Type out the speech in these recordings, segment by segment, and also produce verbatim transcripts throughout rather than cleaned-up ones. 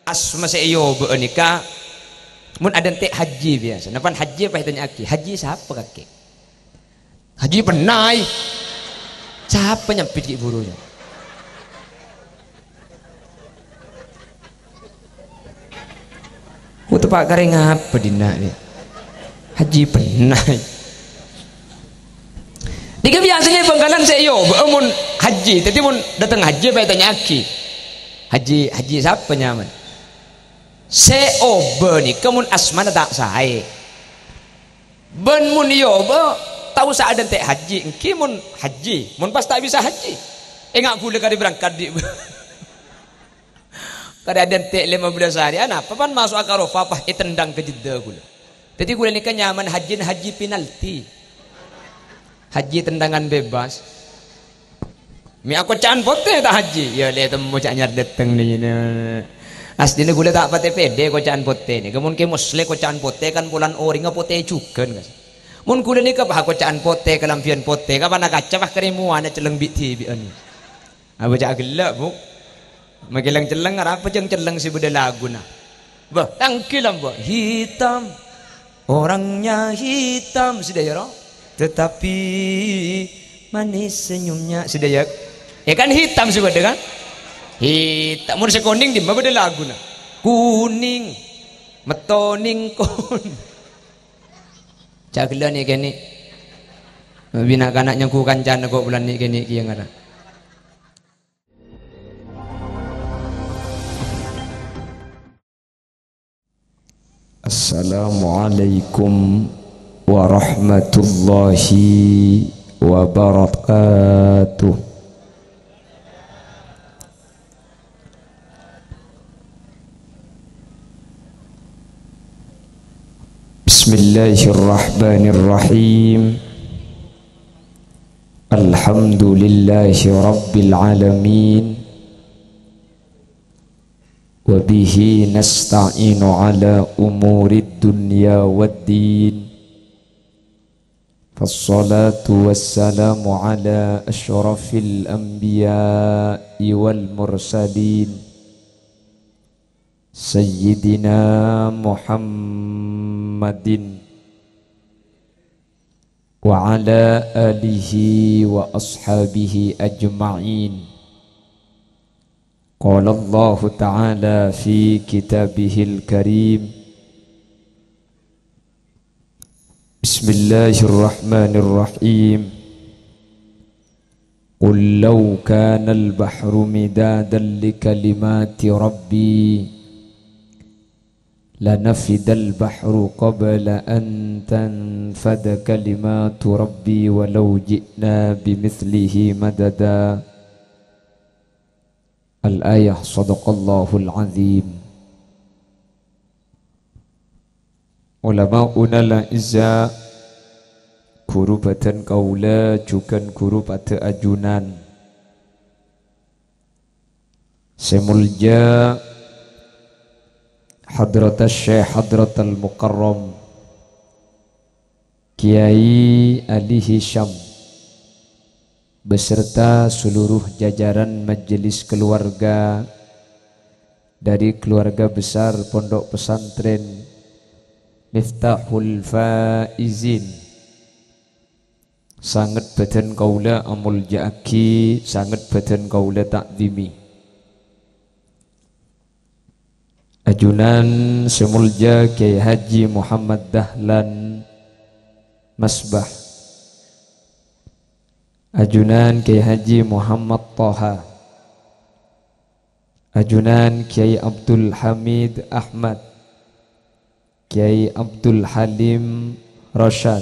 Asma sè èobâ'â nèka, mon adhânte' hajji biyasa. Napa hajji apa ètanya'aghi? "Hajji sapa, kakè?" "Hajji Pennai." Sapa nyambit ghi' buru, ya? Ku teppa' karè ngapa dinna', ya? "Hajji Pennai." Nèka biyasana è Bhângkalan sè èobâ'â mon hajji. Dhâddhi mon dâteng hajji, apa ètanya'aghi? "Hajji, hajji sapa nyamana?" Sè obâ nèka mon asmana ta' saè. Bân mon èobâ, ta' osa adhânte' hajji, èngghi mon hajji, mon pas ta' bisa hajji. Enga' ghulâ karè berangkat dhi'. Karè adhânte' lèma bellâs arè, anapa pan maso'a ka Arafah, pas ètendhâng ka Jeddah ghulâ. Dhâddhi ghulâ nèka nyamana hajjina hajji penalti. Hajji tendangan bebas. Mè' akoca'an potè ta' hajji? Ya, lè temmo ca' nyar dâteng nè. Asdina ghulâ ta' patè pèdè koca'an potè nèka. Mon Kè Mosleh koca'an potè kan polana orèngnga potè jhughân, kas. Mon ghulâ nèka pas koca'an potè, kalambhiyân potè, kapan kaca pas karè mowana celleng bi'-dhibi'ân. Abâca ghellâ', Bu. Makè lèng-cellèng, arapa jhâng cellèng sè bâdâ laguna? Bâh, tangghil, Mbah. Hitam. Orangnya hitam, sè dâjâ, ro. Tetapi manis senyumnya, sè dâjâ. Ya kan hitam sè bâdâ, kan? Hitam. Mon sè konèng dimma bâdâ laguna? Kuning. Metto nèng kon. Ca' ghellâ' nè' kènè'. Bi' na'-kana' nyangghu kancana ko' bulân nè' kènè' kèya ngara. Assalamualaikum warahmatullahi wabarakatuh. Bismillahirrahmanirrahim. Alhamdulillahi rabbil alamin. Wa bihi nasta'inu ala umurid dunya waddin. Fassalatu wassalamu ala asyrafil anbiya'i wal mursalin, Sayyidina Muhammadin wa ala alihi wa ashabihi ajma'in. Qala Allahu ta'ala fi kitabihil karim, Bismillahirrahmanirrahim. Qul law kanal bahru midadan li kalimati rabbi lanafidal bahru qabla an tanfada kalimatu rabbi walau ji'na bimithlihi madada. Al-ayah, sadaqallahul azim. Ulama'unal a'izza, ghuru bhâdhân kaulâ jhughân ghuru paḍâ ajunan sè molja, Hadratus Syekh Hadratul Mukarram Kiai Ali Hisham beserta seluruh jajaran majelis keluarga dari keluarga besar Pondok Pesantren Miftahul Faizin. Sanget bhâdhân kaulâ amolja'aghi, sanget bhâdhân kaulâ ta'dhimi. Ajunan sè molja Kiai Haji Muhammad Dahlan Masbah. Ajunan Kiai Haji Muhammad Toha. Ajunan Kiai Abdul Hamid Ahmad. Kiai Abdul Halim Rosyad.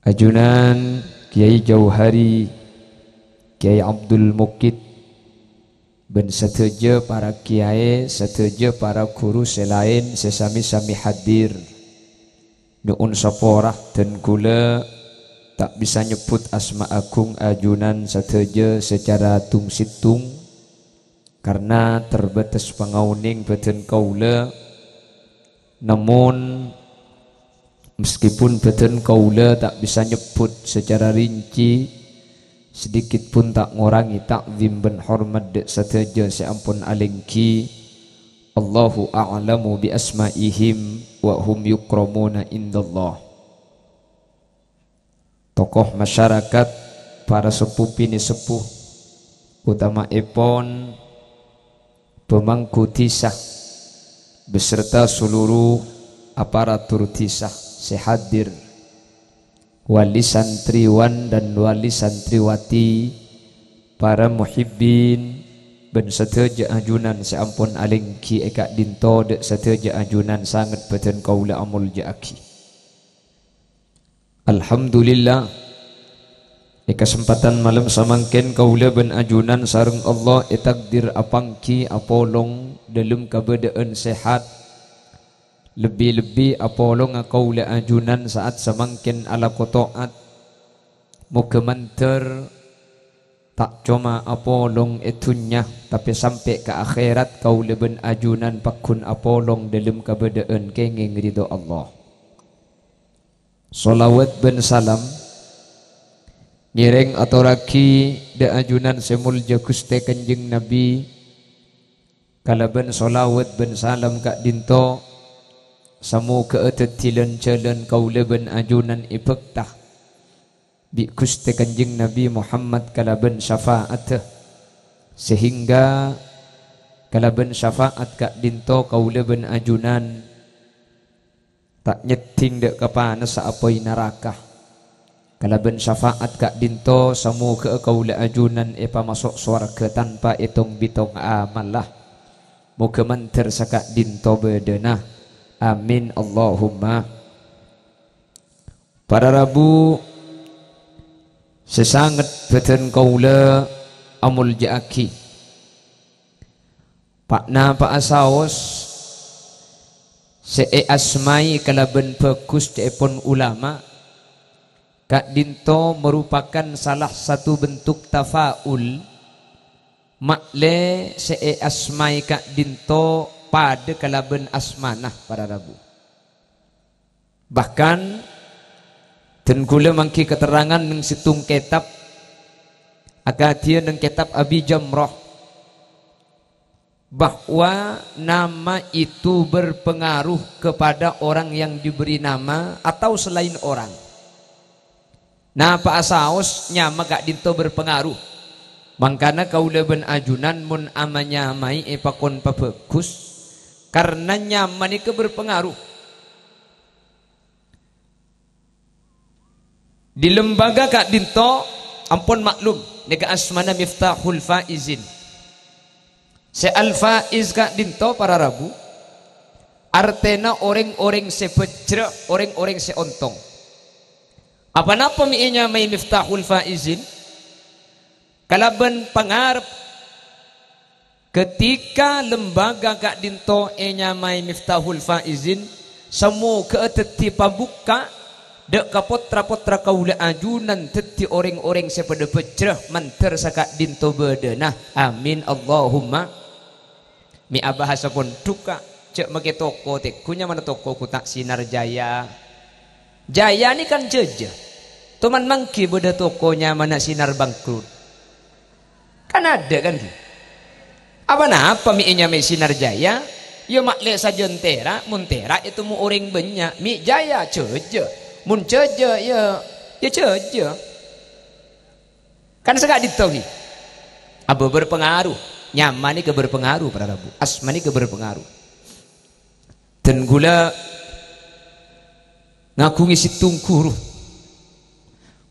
Ajunan Kiai Jauhari, Kiai Abdul Mukit, bân sadhâjâ para kiai, sadhâjâ para ghuru sè laèn sè sami-sami hadir. Nyo'on sapora, dân kaulâ ta' bisa nyebbhut asma agung ajunan sadhâjâ sacara tung-sèttong, karna terbatas pangaonèng bhâdhân kaulâ. Namon, meskipun bhâdhân kaulâ ta' bisa nyebbhut sacara rinci, Sedikit pun ta' ngorangè ta'zim bân hormat dâ' sadhâjâ sè ampon alèngghi. Allahu a'lamu bi asma'ihim wa hum yukramuna indallah. Tokoh masyarakat, para seppo binè' seppo, otama'èpon pemangku dhisa beserta seluruh aparatur dhisa sè hadir, wali santriwan dan wali santriwati, para muhibbin, bân sadhâjâ ajunan sè ampon alèngghi è ka'dinto, dâ' sadhâjâ ajunan sanget bâdân kaulâ amolja'aghi. Alhamdulillah, è kasempatan malem samangkèn kaulâ bân ajunan sareng Allah ètakdir apangghi apolong dâlem kabâdâ'ân sehat, lebbi-lebbi apolonga kaulâ ajunan sa'at samangkèn alako to'at. Moghâ mandhâr ta' coma apolong è dhunnya, tapè sampè' ka akhèrat kaulâ bân ajunan pagghun apolong dâlem kabâdâ'ân kèngèng ridho Allah. Shalawat bân salam ngèrèng atorraghi dâ' ajunan sè molja Ghustè Kanjeng Nabi, kalabân shalawat bân salam ka'dinto, samoghâ'â dhâddhi lan-jhâlân kaulâ bân ajunan èbhâkta bi' Ghustè Kanjeng Nabi Muhammad kalabân syafa'atta, sehingga kalabân syafa'at ka'dinto kaulâ bân ajunan ta' nyeddhing dâ' ka panassa apoy naraka. Kalabân syafa'at ka'dinto, samoghâ'â kaulâ ajunan èpamaso' sowarghâ tanpa ètong-bitong amalla. Moghâ mandhâr saka'dinto bâdâna. Amin, Allahumma. Para rabu sè sanget bâdân kaulâ amolja'aghi. Pa'-napa'a saos sè èasmaè kalabân bhâghus ca'èpon ulama, ka'dinto merupakan salah satu bentuk tafa'ul, ma'lè sè èasmaè ka'dinto padâ kalabân asmana, para rabu. Bahkan, dân ghulâ mangghi katerrangan neng sèttong kètab, akadhiyâ neng kètab Abi Jamrah, bahwa nama itu berpengaruh kepada orang yang diberi nama atau selain orang. Napa'a saos nyama ka'dinto berpengaruh. Mangkana kaulâ bân ajunan mon amanyamaè èpakon pabhâghus, karna nyama nèka berpengaruh. Di lembaga ka'dinto ampon maklum, nèka asmana Miftahul Faizin. Sè al-faiz ka'dinto para rabu, artèna orèng-orèng sè bhâjjhrâ, orèng-orèng sè ontong. Aponapa mè' ènyamaè Miftahul Faizin? Kalabân pangarep, ketika lembaga ka'dinto ènyamaè Miftahul Faizin, samoghâ'â dhâddhi pabukka' dâ' ka potra-potra kaulâ ajunan dhâddhi orèng-orèng sè padâ bhâjjhrâ mandhâr saka'dinto bâdâna. Amin, Allahumma. Mè' abahasa pondhuk, Ka'. Jhâ' makè toko tèngghu nyamana toko Kota Sinar Jaya. Jaya nèka kan jâjâ. Toman mangghi bâdâ toko nyamana Sinar Bangkrut. Kan adâ', kan, ghi? Aponapa mè' ènyamaè Sinar Jaya? Ya ma'lè sajân tèra', mon tèra' ètemmo orèng bânnya', mè' jaya, jâjâ. Mon jâjâ, ya, ya jâjâ. Kan saka'dinto, ghi. Abâ berpengaruh. Nyama nèka berpengaruh, para rabu. Asma nèka berpengaruh. Dân ghulâ ngaghungè sèttong ghuru.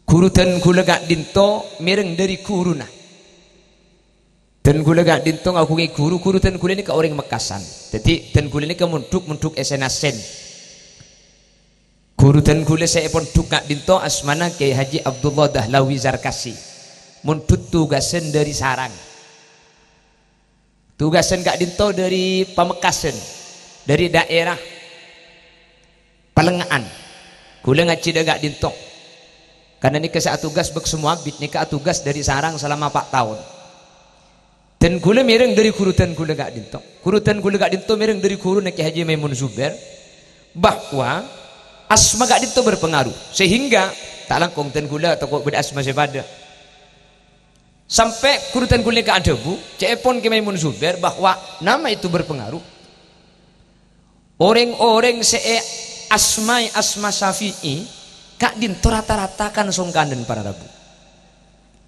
Ghuru dân ghulâ ka'dinto mèreng dâri ghuruna. Dân ghulâ ka'dinto ngaghungè ghuru, ghuru dân ghulâ nèka orèng Mekkasan. Dhâddhi, dân ghulâ nèka mondhuk, mondhuk è Senasen. Ghuru dân ghulâ sè èpondhuk ka'dinto asmana Kyai Haji Abdullah Dahlawi Zarkasi. Mondhut tugasan dâri Sarang. Tugasan ka'dinto dâri Pamekkasan, dâri daerah Palengnga'an. Ghulâ ngajhi dâ' ka'dinto. Karna nèka sè atugas bâk semua abit nèka atugas dâri Sarang salama pa' taon. Dân ghulâ mèreng dâri ghuru dân ghulâ ka'dinto. Ghuru dân ghulâ ka'dinto mèreng dâri ghuruna Kyai Haji Maimun Zubair, bahwa asma ka'dinto berpengaruh. Sehingga ta' langkong dân ghulâ tako' bâdâ asma sè padâ. Sampè' ghuru dân ghulâ nèka adhâbu, ca'èpon Kè Maimun Zubair, bahwa nama itu berpengaruh. Orèng-orèng sè èasmaè asma Syafi'i, ka'dinto rata-rata kan songkanan para rabu.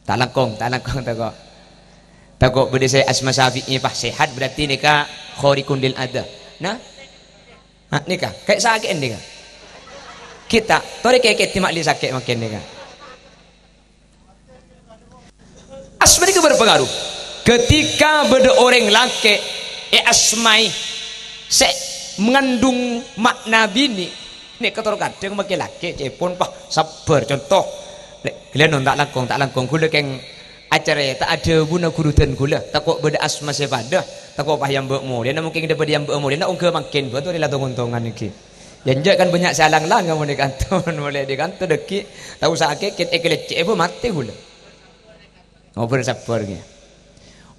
Ta' langkong, ta' langkong tako'. Tako' bâdâ sè asma Syafi'i pas sehat, berarti nèka khariqun lil ada. Nah, nah, nèka, kaè sakè'en nèka. Kita, torè kèkè ti ma'li sakè' mangkèn nèka. Asma nèka berpengaruh. Ketika bâdâ orèng lakè' èasmaè sè mengandung makna binè', nèka tor kadhâng makè lakè' ca'èpon, pas sabbhâr. Conto, lè-, ghellâ' non ta' langkong, ta' langkong. Ghulâ kèng acarèta adhâbuna ghuru dân ghulâ, tako' bâdâ asma sè padâ, tako' pas è ambâ' molèna, mungkin dhâ-, bâdâ è ambâ' molèna, ongghâ mangkèn bâto rè la tong-ontongan ghi. Yâ enjâ' kan bânnya' sè alang-lang mon è kanto, molè dâri kanto dâgghi', tao sakè'en, èkalèccè'è bâ matè ghulâ. Ngobrol sabbhâr, ghi.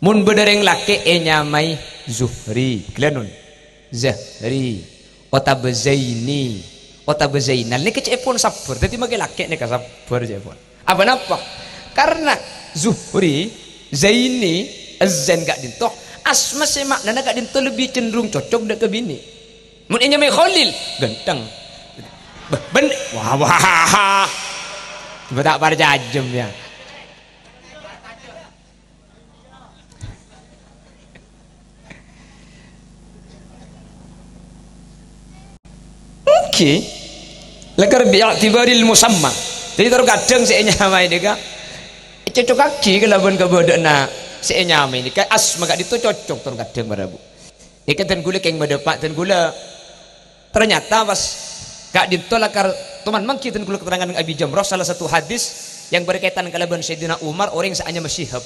Mon bâdâ rèng lakè' ènyamaè Zuhri, ghellâ' non. Zahri, otabâ Zaini, otabâ Zainal. Nèka ca'èpon sabbhâr. Dâddhi makè lakè' nèka sabbhâr ca'èpon. Apa napa? Karena Zuhri, Zaini, Zain ka'dinto, asma sè ma'nana ka'dinto lebbi cenderung cocok dâ' ka binè'. Mon ènyamaè Khalil, ganteng. Bâh, ben-, wah, wah. Coba ta' parcajâ, yâ. Ènggi, lakar bi'tibaril musamma. Dâddhi, tor kadhâng sè ènyamaè nèka ècocokkaghi kalabân kabâdâ'ânna sè ènyamaè nèka, asma ka'dinto cocok tor kadhâng, para rabu. Ènggi, dân ghulâ kèng madâpa', dân ghulâ. Ternyata pas ka'dinto lakar toman mangghi dân ghulâ keterangan Abi Jamrah, salah satu hadis yang berkaitan kalabân Sayyidina Umar, orèng sè anyama Syihab.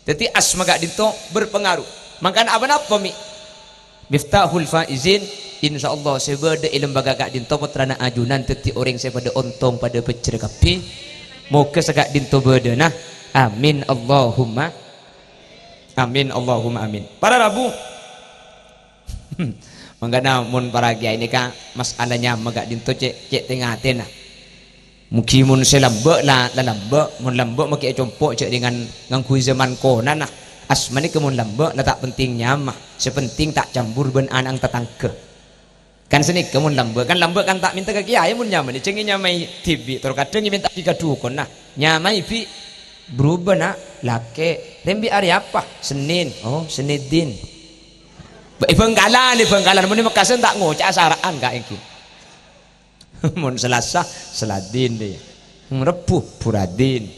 Dâddhi, asma ka'dinto berpengaruh. Mangkana apa-napa, Mi'? Miftahul Faizin, insyaallah sè bâdâ è lembaga ka'dinto pottrana ajunan dâddhi orèng sè padâ ontong, padâ pèjjhâr kabbhi. Moghâ saka'dinto bâdâna. Amin, Allahumma amin, Allahumma amin. Para rabu, mangkana mon para kèyaè nèka masalah nyama ka'dinto cè', cè' tè-ngatèna. Mugi mon sè lambâ' la, la lambâ', mon lambâ' makè ècompo' jhâ' rèngan ngangghuy zaman konana. Asma nèka mon lambâ' la ta' penting nyama, sè penting ta' cambur bân ana'na tatangghâ. Kan sanèka mon lambâ', kan lambâ' kan ta' mènta ka kèyaè mon nyamaè, jhâ' nyamaè dhibi', tor kadhâng mènta ka dukonna. Nyamaè bi' berubah, na', lakè'. Rèng bi' arè apa? Senin. Oh, Seneddin. È Bhângkalan, è Bhângkalan. Mon è Mekkasân ta' ngoca' asara'an, Ka', ènggi. Mon Selasa, Seladin, dâ. Rebbhu, Buradin.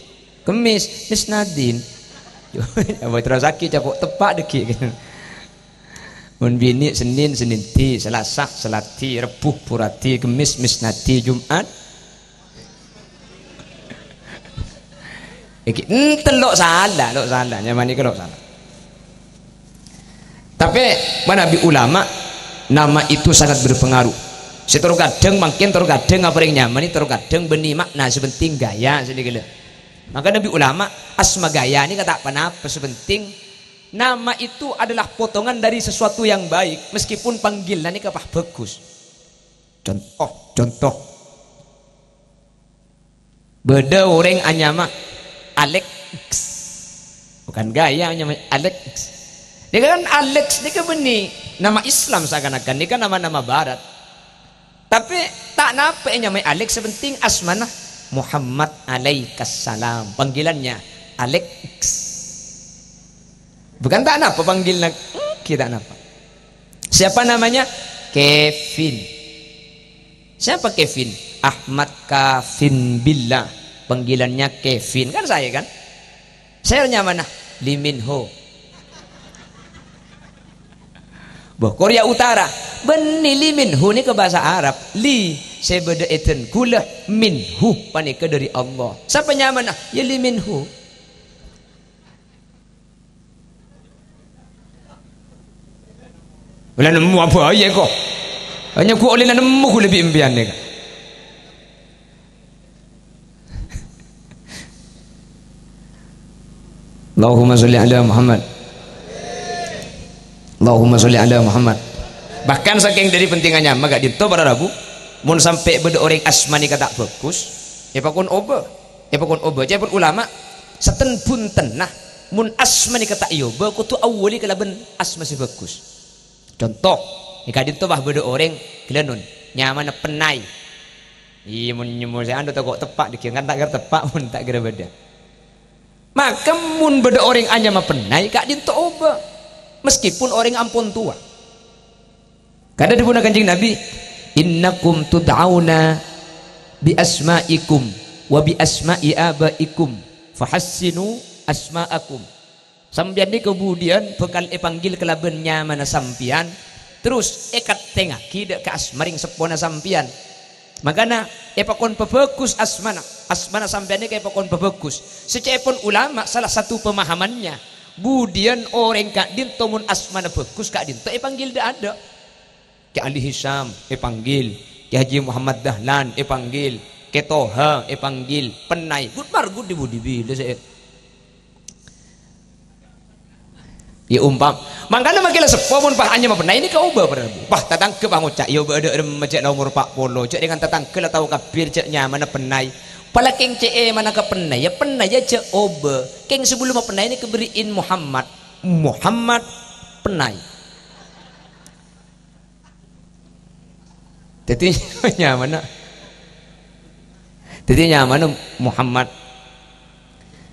Kemmis, Misnadin. Apa terrosaghi, cako' teppa' dâgghi'. Mon binè' Senin, Senindi, Selasa, Seladi, Rebbhu, Buradi, Kemmis, Misnadi, Jum'at. Iki, enten lo' sala, lo' sala, nyama nèka lo' sala. Tapè, manabi ulama, nama itu sangat berpengaruh. Sè tor kadhâng, mangkèn tor kadhâng aparèng nyama nè, tor kadhâng bânnè makna, sè penting gaya, sè nèka lho. Maka nabi ulama, asma gaya nèka ta' ponapa, sè penting nama itu adalah potongan dari sesuatu yang baik, meskipun panggilan nèka pas bagus. Contoh, contoh. Bâdâ orèng anyama Alex. Bukan gaya anyama Alex. Nèka kan Alex nèka bânnè nama Islam seakan-akan. Nèka nama-nama barat. Tapè ta' napa ènyamaè Alex, sè penting asmana Muhammad alaihissalam. Panggilannya Alex. Bukan ta' napa panggilanna, hmm, ghi' ta' napa. Siapa namanya? Kevin. Siapa Kevin? Ahmad Kavin Billah. Panggilannya Kevin. Kan saya, kan? Saya nyamana Lee Min Ho. Bâh, Korea Utara. Bânnè Lee Min Ho nèka bhâsa Arab. Lee sè bâdâ è dân ghulâ, Min Ho panèka dâri Allah. Sapa nyamana? Ya Lee Min Ho. La nemmo abâ' yâ, ko. Hanya ghu ollè la nemmo ghulâ bi' empèyan nèka. Allahumma sholli ala Muhammad. Allahumma sholli ala Muhammad. Bahkan sakèng dâri pentingnga nyama ka'dinto para rabu, mon sampè' bâdâ orèng asma nèka ta' bhâghus, èpakon obâ. Èpakon obâ. Ca'èpon ulama, Saten-buntenna, mon asma nèka ta' èobâ, kodhu awwali kalabân asma sè bhâghus. Conto, è ka'dinto bâ bâdâ orèng ghellâ' non, nyamana Pennay. Iyâ, mon nyamana sè anu tako' teppa' dhigghâ, kan ta' kèra teppa' mon ta' kèra bâdâ. Maka mon bâdâ orèng anyama Pennay, ka'dinto obâ, meskipun orèng ampon towa. Kadhâddhiyânna Kanjeng Nabi, "Innakum tud'auna bi asma'ikum wa bi asma'i abaikum, fahassinu asma'akum." Sampèyan nèko budiyân bhâkal èpanggil kalabân nyamana sampèyan, terros èkattèngngaghi dâ' ka asma rèng seppona sampèyan. Mangkana èpakon pabhâghus asmana. Asmana sampèyan nèka èpakon pabhâghus. Sè ca'èpon ulama, salah satu pemahamannya, budiyân orèng ka'dinto mon asmana bhâghus ka'dinto èpanggil dâ'-adâ'. Kè Ali Hisam èpanggil, Kè Haji Muhammad Dahlan èpanggil, Kè Toha èpanggil, Pennay. Gud margud di budi bilâ sè Iyâ, umpam. Mangkana makkè la seppo mon pas anyama Pennay nèka obâ para rabu. Pas tatangghâ pas ngoca', "Iyâ, obâ dâ' remma cè' la omor pa' polo, cè' dengan tatangghâ la tao kabbhi cè' nyamana Pennay." Pala kèng cè' èmana ka Pennay, iyâ Pennay jhâ' obâ. Kèng sabellumma Pennay nèka bherri'in Muhammad. Muhammad Pennay. Dhâddhi nyamana, dhâddhi nyamana Muhammad.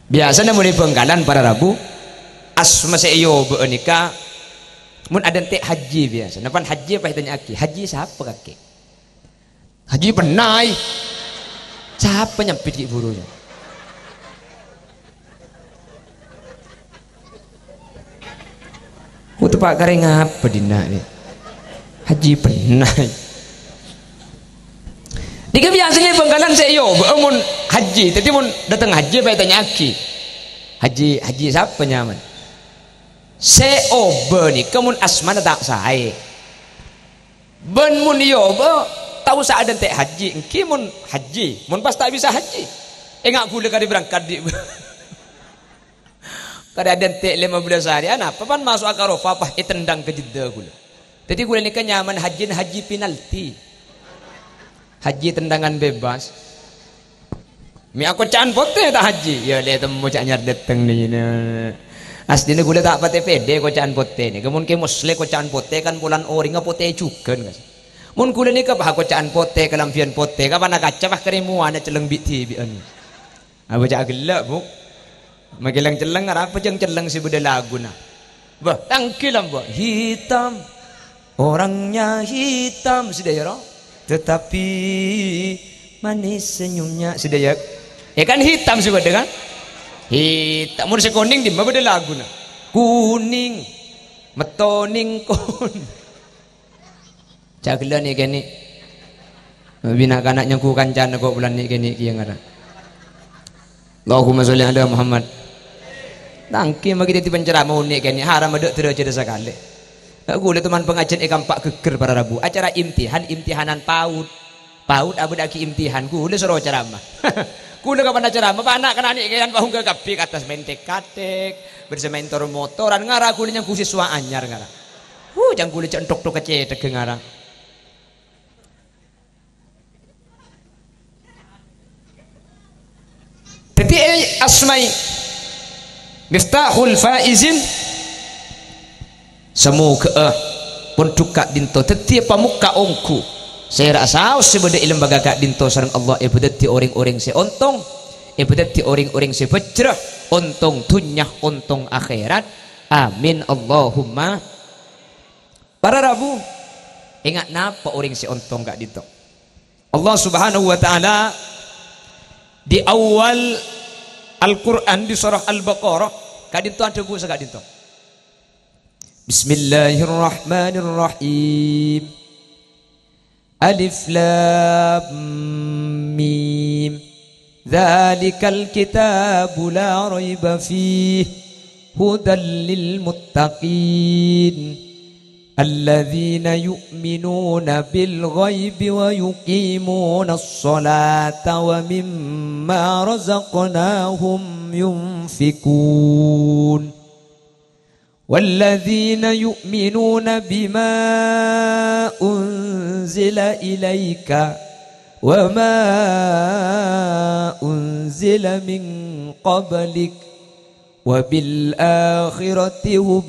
Biyasana mon è Bhângkalan para rabu, asma sè èobâ'â nèka mon adhânte' Haji biyasana. Pan Haji apa ètanya'aghi? "Haji sapa, kakè?" "Haji Pennay." Sapa nyambit ghi' buru, yâ? Ku teppa' karè ngapa dinna', yâ? Haji Pennay. Nèka biyasana è Bhângkalan sè èobâ'â mon haji. Dhâddhi mon dâteng haji, pas ètanya'aghi, "Haji, haji sapa nyamana?" Sè obâ nèka mon asmana ta' saè. Bân mon èobâ, ta' osa adhânte' haji, èngghi mon haji, mon pas ta' bisa haji. Enga' ghulâ karè berangkat dhi-, karè adhânte' lèma bellâs arè, anapa pan maso'a ka Arafah, pas ètendhâng ka Jeddah ghulâ. Dhâddhi ghulâ nèka nyamana hajina haji penalti. Haji tendangan bebas. Mè' akoca'an potè ta' haji? Yâ, lè temmo ca' nyar dâteng nèka. Asdina ghulâ ta' patè pèdè koca'an potè nèka. Mon Kè Mosleh koca'an potè kan polana orèngnga potè jhughân, kas. Mon ghulâ nèka pas koca'an potè, kalambhiyân potè, kapana kaca pas karè mowana celleng bi'-dhibi'ân. Abâ' ca' ghellâ', Bu. Makkè lèng-cellèng, arapa jhâng cellèng sè bâdâ laguna? Bâh, tangghâl, Mbah. Hitam. Orangnya hitam, sè dâjâ, ro? Tetapi manis senyumnya, sè dâjâ. Yâ kan hitam sè bâdâ, kan? Hitam. Mon sè konèng dimma bâdâ laguna? Kuning. Metto nèng kon. Ca' ghellâ' nè'-kènè'. Bi' na'-kana' nyangghu kancana ko' bulân nè'-kènè' kèya ngara. Allahumma sholli ala Muhammad. Tangghâl makkè dhâddhi penceramah nè'-kènè', haram adâ' dârâjâdhâ sakalè. Ghulâ toman pangajiân è Kampak Ghegghâr para rabu. Acara imtihan, imtihanan PAUD. PAUD abâdâ'âghi imtihan, ghulâ soro ceramah. Ghulâ kapan ceramah, pa' na'-kana' nè'-kènè' pahungga kabbhi ka attas maèn tek-katek, bâdâ sè maèn tor-motoran, ngara ghulâ nyangghu siswa anyar ngara. Huh, jhâng ghulâ cè' enthok-thok ka cèthagghâ ngara. Dhâddhi, è, asma'i Miftahul Faizin, samoghâ'â pondhuk ka'dinto dhâddhiyâ pamokka' ongghu, sèra'a saos sè bâdâ è lembaga ka'dinto sareng Allah èpadhâddhi orèng-orèng sè ontong, èpadhâddhi orèng-orèng sè bhâjrâ, ontong dhunnya, ontong akhèrat. Amin, Allahumma. Para rabu, enga' napa orèng sè ontong ka'dinto? Allah Subhanahu wa Ta'ala di awal Al-Qur'an, di surah Al-Baqarah, ka'dinto adhâbu saka'dinto. Bismillahirrahmanirrahim. Alif Lam Mim. Dzalikal kitabu la raiba fih, hudal lil muttaqin, alladzina yu'minuna bil ghaibi wa yuqimunas sholata wa mimma razaqnahum yunfiqun. Walladzina yu'minuna bima unzila ilaika wa ma unzila min قبلك وبالآخرة هم.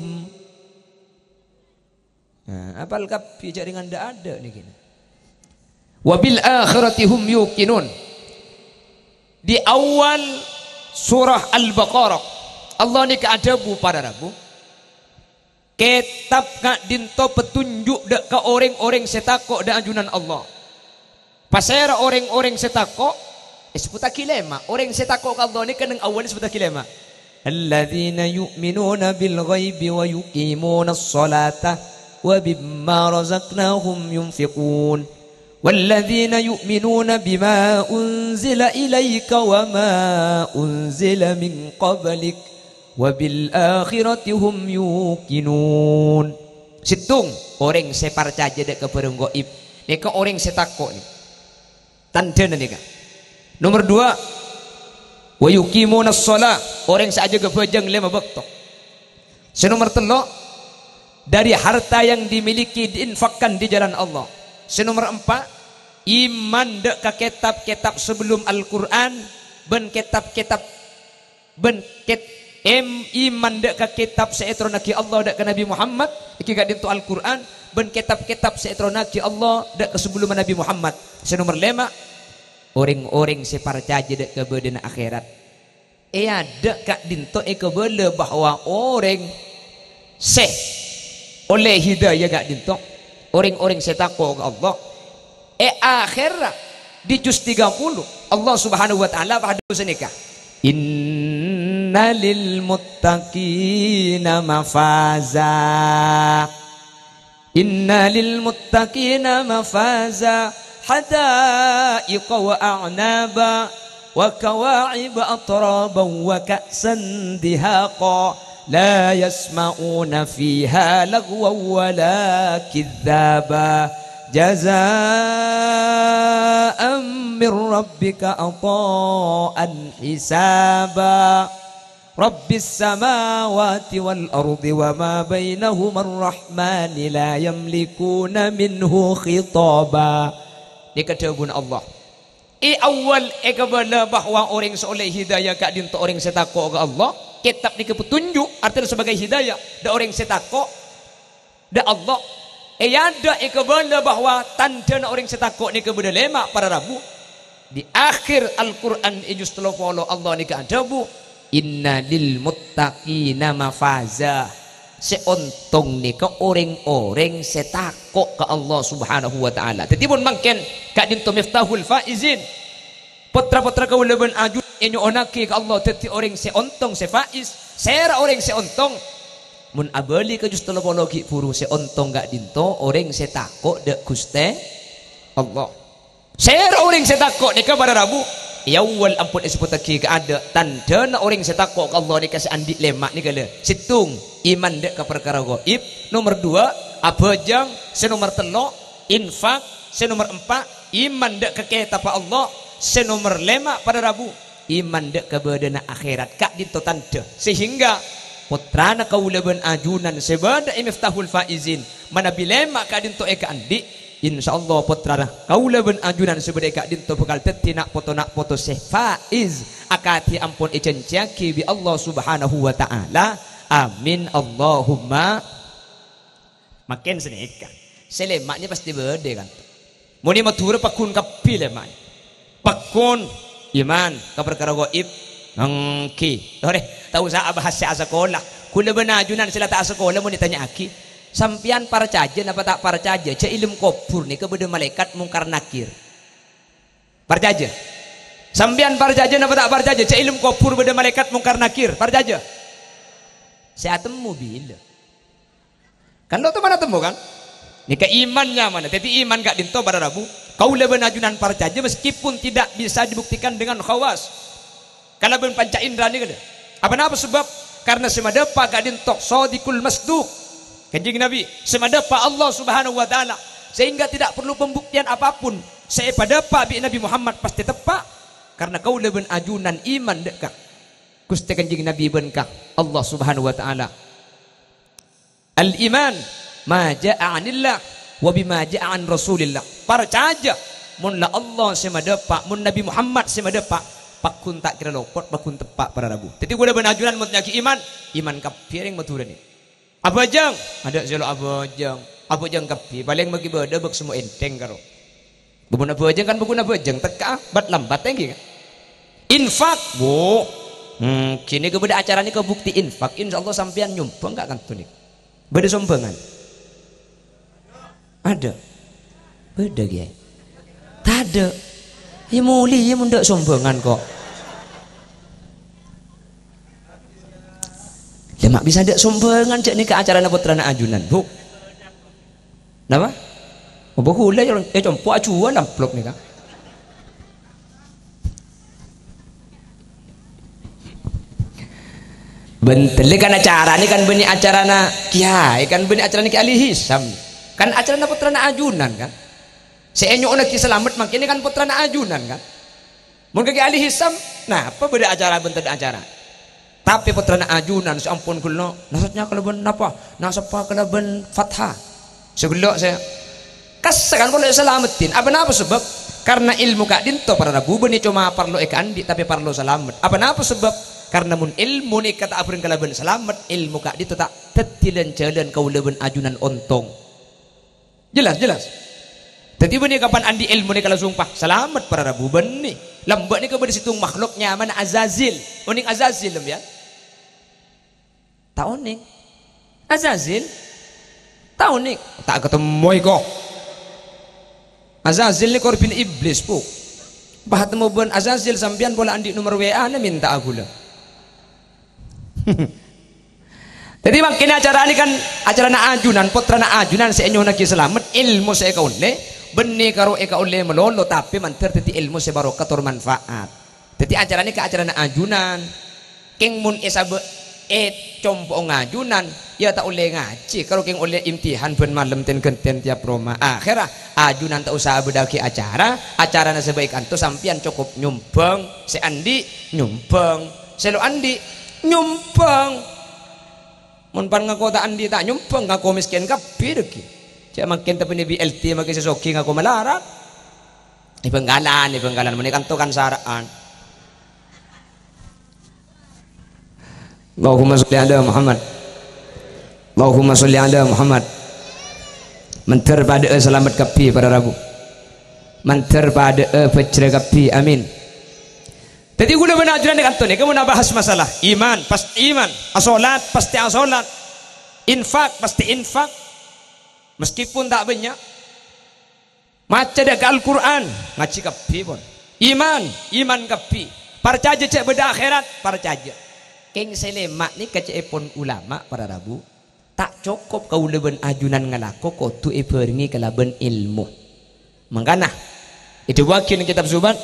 Nah, apal kabbhi, jhâ' rèng adâ'-adâ' nèkè. "Wa bil akhirati hum yuqinun." Di awal surah Al-Baqarah, Allah nèka adhâbu, para rabu, "Kètab ka'dinto petunju' dâ' ka orèng-orèng sè tako' dâ' ajunan Allah." Pasèra orèng-orèng sè tako'? Èsebbhuttaghi lèma'. Orèng sè tako' ka Allah nèka neng awal èsebbhuttaghi lèma'. "Alladzina yu'minuna bil ghaibi wa yuqimunas sholata wa mimma razaqnahum yunfiqun. Walladzina yu'minuna bima unzila ilaika wa ma unzila min qablik wa bil akhirati hum yuqinun." Sèttong, orèng sè parcajâ dâ' ka bhârâng ghaib. Nèka orèng sè tako' nè. Tandhâna nèka. Nomer duwâ', "Wa yuqimunas shalah," orèng sè ajâgâ bhâjâng lèma bâkto. Sè nomer tello', "Dari harta yang dimiliki diinfakkan di jalan Allah." Sè nomer empa', iman dâ' ka kètab-kètab sabellunna Al-Qur'an bân kètab-kètab bân kèt-, em-, iman dâ' ka kètab sè ètoronnaghi Allah dâ' ka Nabi Muhammad, èngghi ka'dinto Al-Qur'an, bân kètab-kètab sè ètoronnaghi Allah dâ' ka sabellunna Nabi Muhammad. Sè nomer lèma', orèng-orèng sè parcajâ dâ' ka bâdâna akhèrat. È adâ' ka'dinto èkabâlâ bahwa orèng sè ollè hidayah ka'dinto, orèng-orèng sè tako' ka Allah, è akhèra, di juz tiga puluh, Allah Subhanahu wa Ta'ala pas adhâbu sanèka, "Inna lil muttaqina mafaza." "Inna lil muttaqina mafaza, hadaiqa wa a'naba, wa kawa'iba atraban, wa ka'san dihaqa. La yasma'una fiha laghwan wa la kidzaba. Jazaan min rabbika ata'an hisaba. Rabbis samawati wal ardi wa ma bainahuma rahmani la yamlikuna minhu khitaba." Nèka dhâbuna Allah. È awal èkabâlâ bahwa orèng sè ollè hidayah ka'dinto orèng sè tako' ka Allah. Kètab nèka petunjuk, artèna sebagai hidayah, dâ' orèng sè tako' dâ' Allah. È adâ' èkabâlâ bahwa tandhâna orèng sè tako' nèka bâdâ lèma', para rabu. Di akhir Al-Qur'an è juz tello polo Allah nèka adhâbu, "Inna lil muttaqina mafaza." Sè ontong nèka orèng-orèng sè tako' ka Allah Subhanahu wa Ta'ala. Dhâddhi, mon mangkèn ka'dinto Miftahul Faizin, pottra-pottra kaulâ bân ajunan ènyo'onnaghi ka Allah dhâddhi orèng sè ontong, sè faiz. Sèra orèng sè ontong? Mon abâli ka juz tello polo ghi' bhuru, sè ontong ka'dinto orèng sè tako' dâ' Ghustè Allah. Sèra orèng sè tako' nèka para rabu? È awal ampon èsebbhuttaghi kaadâ', tandhâna orèng sè tako' ka Allah nèka sè andi' lèma' nèka lè. Sèttong, iman dâ' ka parkara ghaib. Nomer duwâ', abhâjâng. Sè nomer tello', infak. Sè nomer empa', iman dâ' ka kètabbhâ Allah. Sè nomer lèma', para rabu, iman dâ' ka bâdâna akhèrat. Ka'dinto tandhâ. Sehingga pottrana kaulâ bân ajunan sè bâdâ è Miftahul Faizin, manabi lèma' ka'dinto èkaandi', insyaallah pottrana kaulâ bân ajunan sè bâdâ è ka'dinto bhâkal dhâddhi na' poto-na' poto sè faiz, akadhi ampon èjhânjhiyaghi bi' Allah Subhanahu wa Ta'ala. Amin, Allahumma. Mangkèn sanèka. Sè lèma' nè pastè bâdâ, kan? Mon è Madhurâ pagghun kabbhi lèma'. Pagghun, iman ka parkara ghaib. Èngghi. Torè, ta' osa abahas sè asakola. Kaulâ bân ajunan sè la ta' asakola mon ètanya'aghi, "Sampèyan parcajâ napa ta' parcajâ jhâ' è alam kobhur nèka bâdâ malaèkat Mungkar Nakir?" Parcajâ. "Sampèyan parcajâ napa ta' parcajâ jhâ' è alam kobhur bâdâ malaèkat Mungkar Nakir?" Parcajâ. Sè atemmo bilâ? Kan lo' temana temmo, kan? Nèka iman nyamana. Dhâddhi iman ka'dinto para rabu. Kaulâ bân ajunan parcajâ meskipun tidak bisa dibuktikan dengan khawas. Kalabân panca indra nèka lè. Apa napa sebab? Karena sè madâpa' ka'dinto Shadiqul Masduq. Kanjeng Nabi, sè madâpa' Allah Subhanahu wa Ta'ala. Sehingga tidak perlu pembuktian apapun. Sè èpadâpa' bi' Nabi Muhammad pastè teppa'. Karena kaulâ bân ajunan iman dâ' ka Ghustè Kanjeng Nabi bân ka Allah Subhanahu wa Ta'ala. Al-iman ma ja'a 'anillah wa bima ja'a 'an Rasulillah. Parcajâ mon la Allah sè madâpa', mon Nabi Muhammad sè madâpa', Pagghun ta' kèra lopot, pagghun teppa' para rabu. Dhâddhi kaulâ bân ajunan mon nyaghi iman, iman kabbhi rèng Madhurâ nè. Abhâjâng, adâ' sè lo' abhâjâng. Abhâjâng kabbhi, palèng maghi bâdâ bâk semmo ènthèng karo. Bâbuna abhâjâng kan bâbuna abhâjâng, tekka'a bat-lambat èngghi kan. Infak, bu. Hmm, ghânèka bâdâ acara nèka bukti infak. Insyaallah sampèyan nyombhâng ka' kanto nèka. Bâdâ sombhângan? Adâ'? Bâdâ, Kèyaè? Tadâ'. Iyâ molè, iyâ mon tadâ' sombhângan, kok. Lah, ma' bisa tadâ' sombhângan, jhâ' nèka acarana pottrana ajunan, Bu. Napa? Apa kaulâ ya, eh, compo' ajuwâl amplop nèka. Bân tellè kan acarana kan bânnè acarana kèyaè, kan bânnè acarana Kè Ali Hisam. Kan acarana pottrana ajunan kan. Sè ènyo'onnaghi salamet mangkèn kan pottrana ajunan kan. Mon ka Kè Ali Hisam, napa bâdâ acara bân tadâ' acara? Tapè pottrana ajunan sè ampon ghellu', nasabnya kalabân napa? Nasabba kalabân fathah. Sè ghellu' sè kassa kan parlo èsalameddhin. Apa napa sabâb? Karna èlmo ka'dinto para rabu bânnè coma parlo èkaandi', tapè parlo salamet. Apa napa sabâb? Karna mon èlmo nèka ta' abhâreng kalabân salamet, èlmo ka'dinto ta' dhâddhi lan-jhâlân kaulâ bân ajunan ontong. Jelas, jelas. Dhâddhi bânnè kapan andi' èlmo nèka langsung pas salamet para rabu bânnè. Lambâ' nèka bâdâ sèttong makhluk nyamana Azazil. Onèng Azazil, lem ya? Ta' onèng. Azazil? Ta' onèng. Ta' katemmo èko. Azazil nèko korbhina iblis, Bu. Pas temmo bân Azazil sampèyan pola andi' nomer W A-na mènta'a kaulâ. Dhâddhi, mangkèn acara nèka kan acarana ajunan, pottrana ajunan sè ènyo'onnaghi salamet, èlmo sè èkaollè, bânnè karo èkaollè malolo, tapè mandhâr dhâddhi èlmo sè barokah tor manfaat. Dhâddhi, acara nèka acarana ajunan. Kèng mon èsabâ' è compo'na ajunan, ya ta' ollè ngajhi, karo kèng ollè imtihan bân malem ten-ghânten tèyap roma. Akhèrra, ajunan ta' osa abâdâ'aghi acara, acarana sè bhâi kanto sampèyan cokop nyombhâng, sè andi' nyombhâng. Sè lo' andi', nyombhâng. Mon pan ngako ta' andi' ta' nyombhâng, ngako mèskèn kabbhi dhâggi'. Jhâ' mangkèn tapè nè B L T makè sè soghi ngako malarat. È Bhângkalan, è Bhângkalan, mon è kanto kan sara'an. Allahumma sholli ala Muhammad. Allahumma sholli ala Muhammad. Mandhâr padâ'â salamet kabbhi para rabu. Mandhâr padâ'â bhâjhrâ kabbhi. Amin. Dhâddhi, kaulâ bân ajunan è kanto nèka mon abahas masalah iman, pastè iman, asolat, pastè asolat, infak, pastè infak, meskipun ta' bânnya'. Maca dhâ' ka Al-Qur'an, ngajhi kabbhi, pon. Iman, iman kabbhi. Parcajâ jhâ' bâdâ akhèrat, parcajâ. Kèng sè lèma' nèka ca'èpon ulama, para rabu. Ta' cokop kaulâ bân ajunan ngalako, kodhu èbhârengngè kalabân èlmo. Mangkana, èdhâbuwâghi neng kètab somat,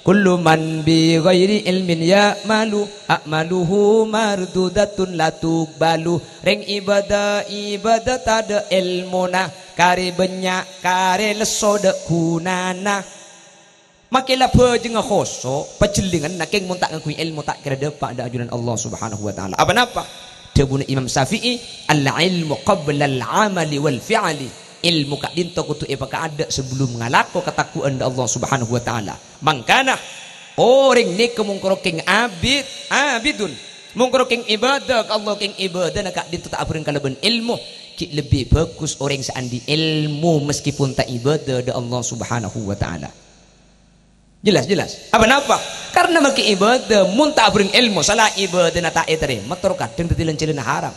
"Kullu man bi ghairi ilmin ya'malu, a'maluhu mardudatun la tuqbalu." Rèng ibâdâ, ibâdâ tadâ' èlmona, karè bânnya', karè lesso dâ' ghunana. Makè la bhâjângnga khoso', pajhellinganna kèng mon ta' ngangghuy èlmo ta' kèra dâpa' dâ' ajunan Allah Subhanahu wa Ta'ala. Apa napa? Dhâbuna Imam Syafi'i, "Al-ilmu qablal amali wal fi'li." Èlmo ka'dinto kodhu èpakaadâ' sabellunna ngalako kataghuwân dâ' Allah Subhanahu wa Ta'ala. Mangkana, orèng nèka mongkoro kèng abid, abidun. Mongkoro kèng ibâdâ ka Allah, kèng ibâdâna ka'dinto ta' abhâreng kalabân èlmo. Ghi' lebbi bhâghus orèng sè andi' èlmo meskipun ta' ibâdâ dâ' Allah Subhanahu wa Ta'ala. Jelas, jelas. Apa napa? Karna makè ibâdâ, mon ta' abhâreng èlmo, sala ibâdâna ta' ètarèma, tor kadhâng dhâddhi lan-jhâlânna haram.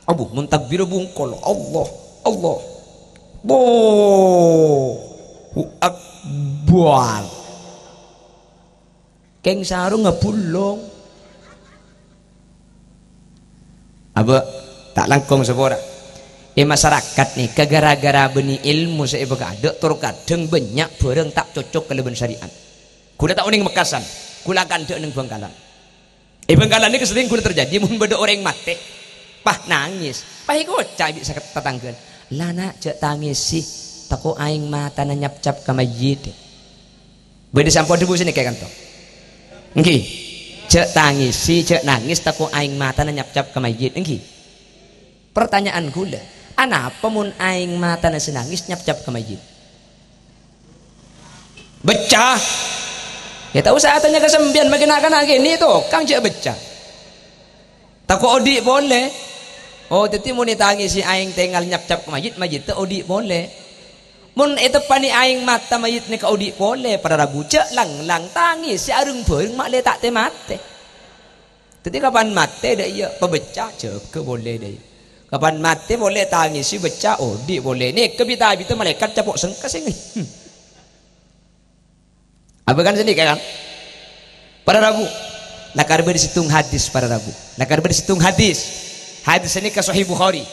Abu, mon takbirra bungkol, Allah, Allah. Allahu Akbar. Kèng sarongnga bulong. Abâ', ta' langkong sapora. È masarakat nèka ghârâ-ghârâ bânnè èlmo sè èpakaadâ', tor kadhâng bânnya' bhârâng ta' cocok kalabân syariat. Kaulâ ta' onèng mekkasân, kaulâ kandhâ' neng Bhângkalan. È Bhângkalan nèka serrèng kaulâ terjadi, mon bâdâ orèng matè, pas nangès, pas èkoca' bi' sè tatangghâna, "La, Na', jhâ' tangèsè, tako' aèng matana nyapcap ka mayyit." Bâdâ sè ampon dhâbu sanèka kanto? Èngghi. Jhâ' tangèsè, jhâ' nangès, tako' aèng matana nyapcap ka mayyit. Èngghi. Pertanyaan kaulâ, anapa mon aèng matana sè nangès nyapcap ka mayyit? Becca. Ya, ta' osa atanya ka sampèyan, maghi na'-kana' kènè' tokang jhâ' bâca. Tako' odi' polè. Oh, dhâddhi mon ètangèsè aèng tèngal nyapcap ka mayyit, mayyit ta' odi' polè. Mon èteppanè aèng mata mayyit nèka odi' polè, para rabu, jhâ' lang-lang tangèsè areng-bhâreng ma'lè ta' tè-matè. Dhâddhi kapan matè, dâ' iyâ, pabâca, jâgâ polè, dâ' iyâ. Kapan matè polè, tangèsè, bâca, odi' polè. Nèka bit-abitta malaèkat capo' sengka sèngè. Apa kan sanèka, kan? Para rabu. Lakar bâdâ sèttong hadis, para rabu. Lakar bâdâ sèttong hadis. Hadis sanèka Sahih Bukhari.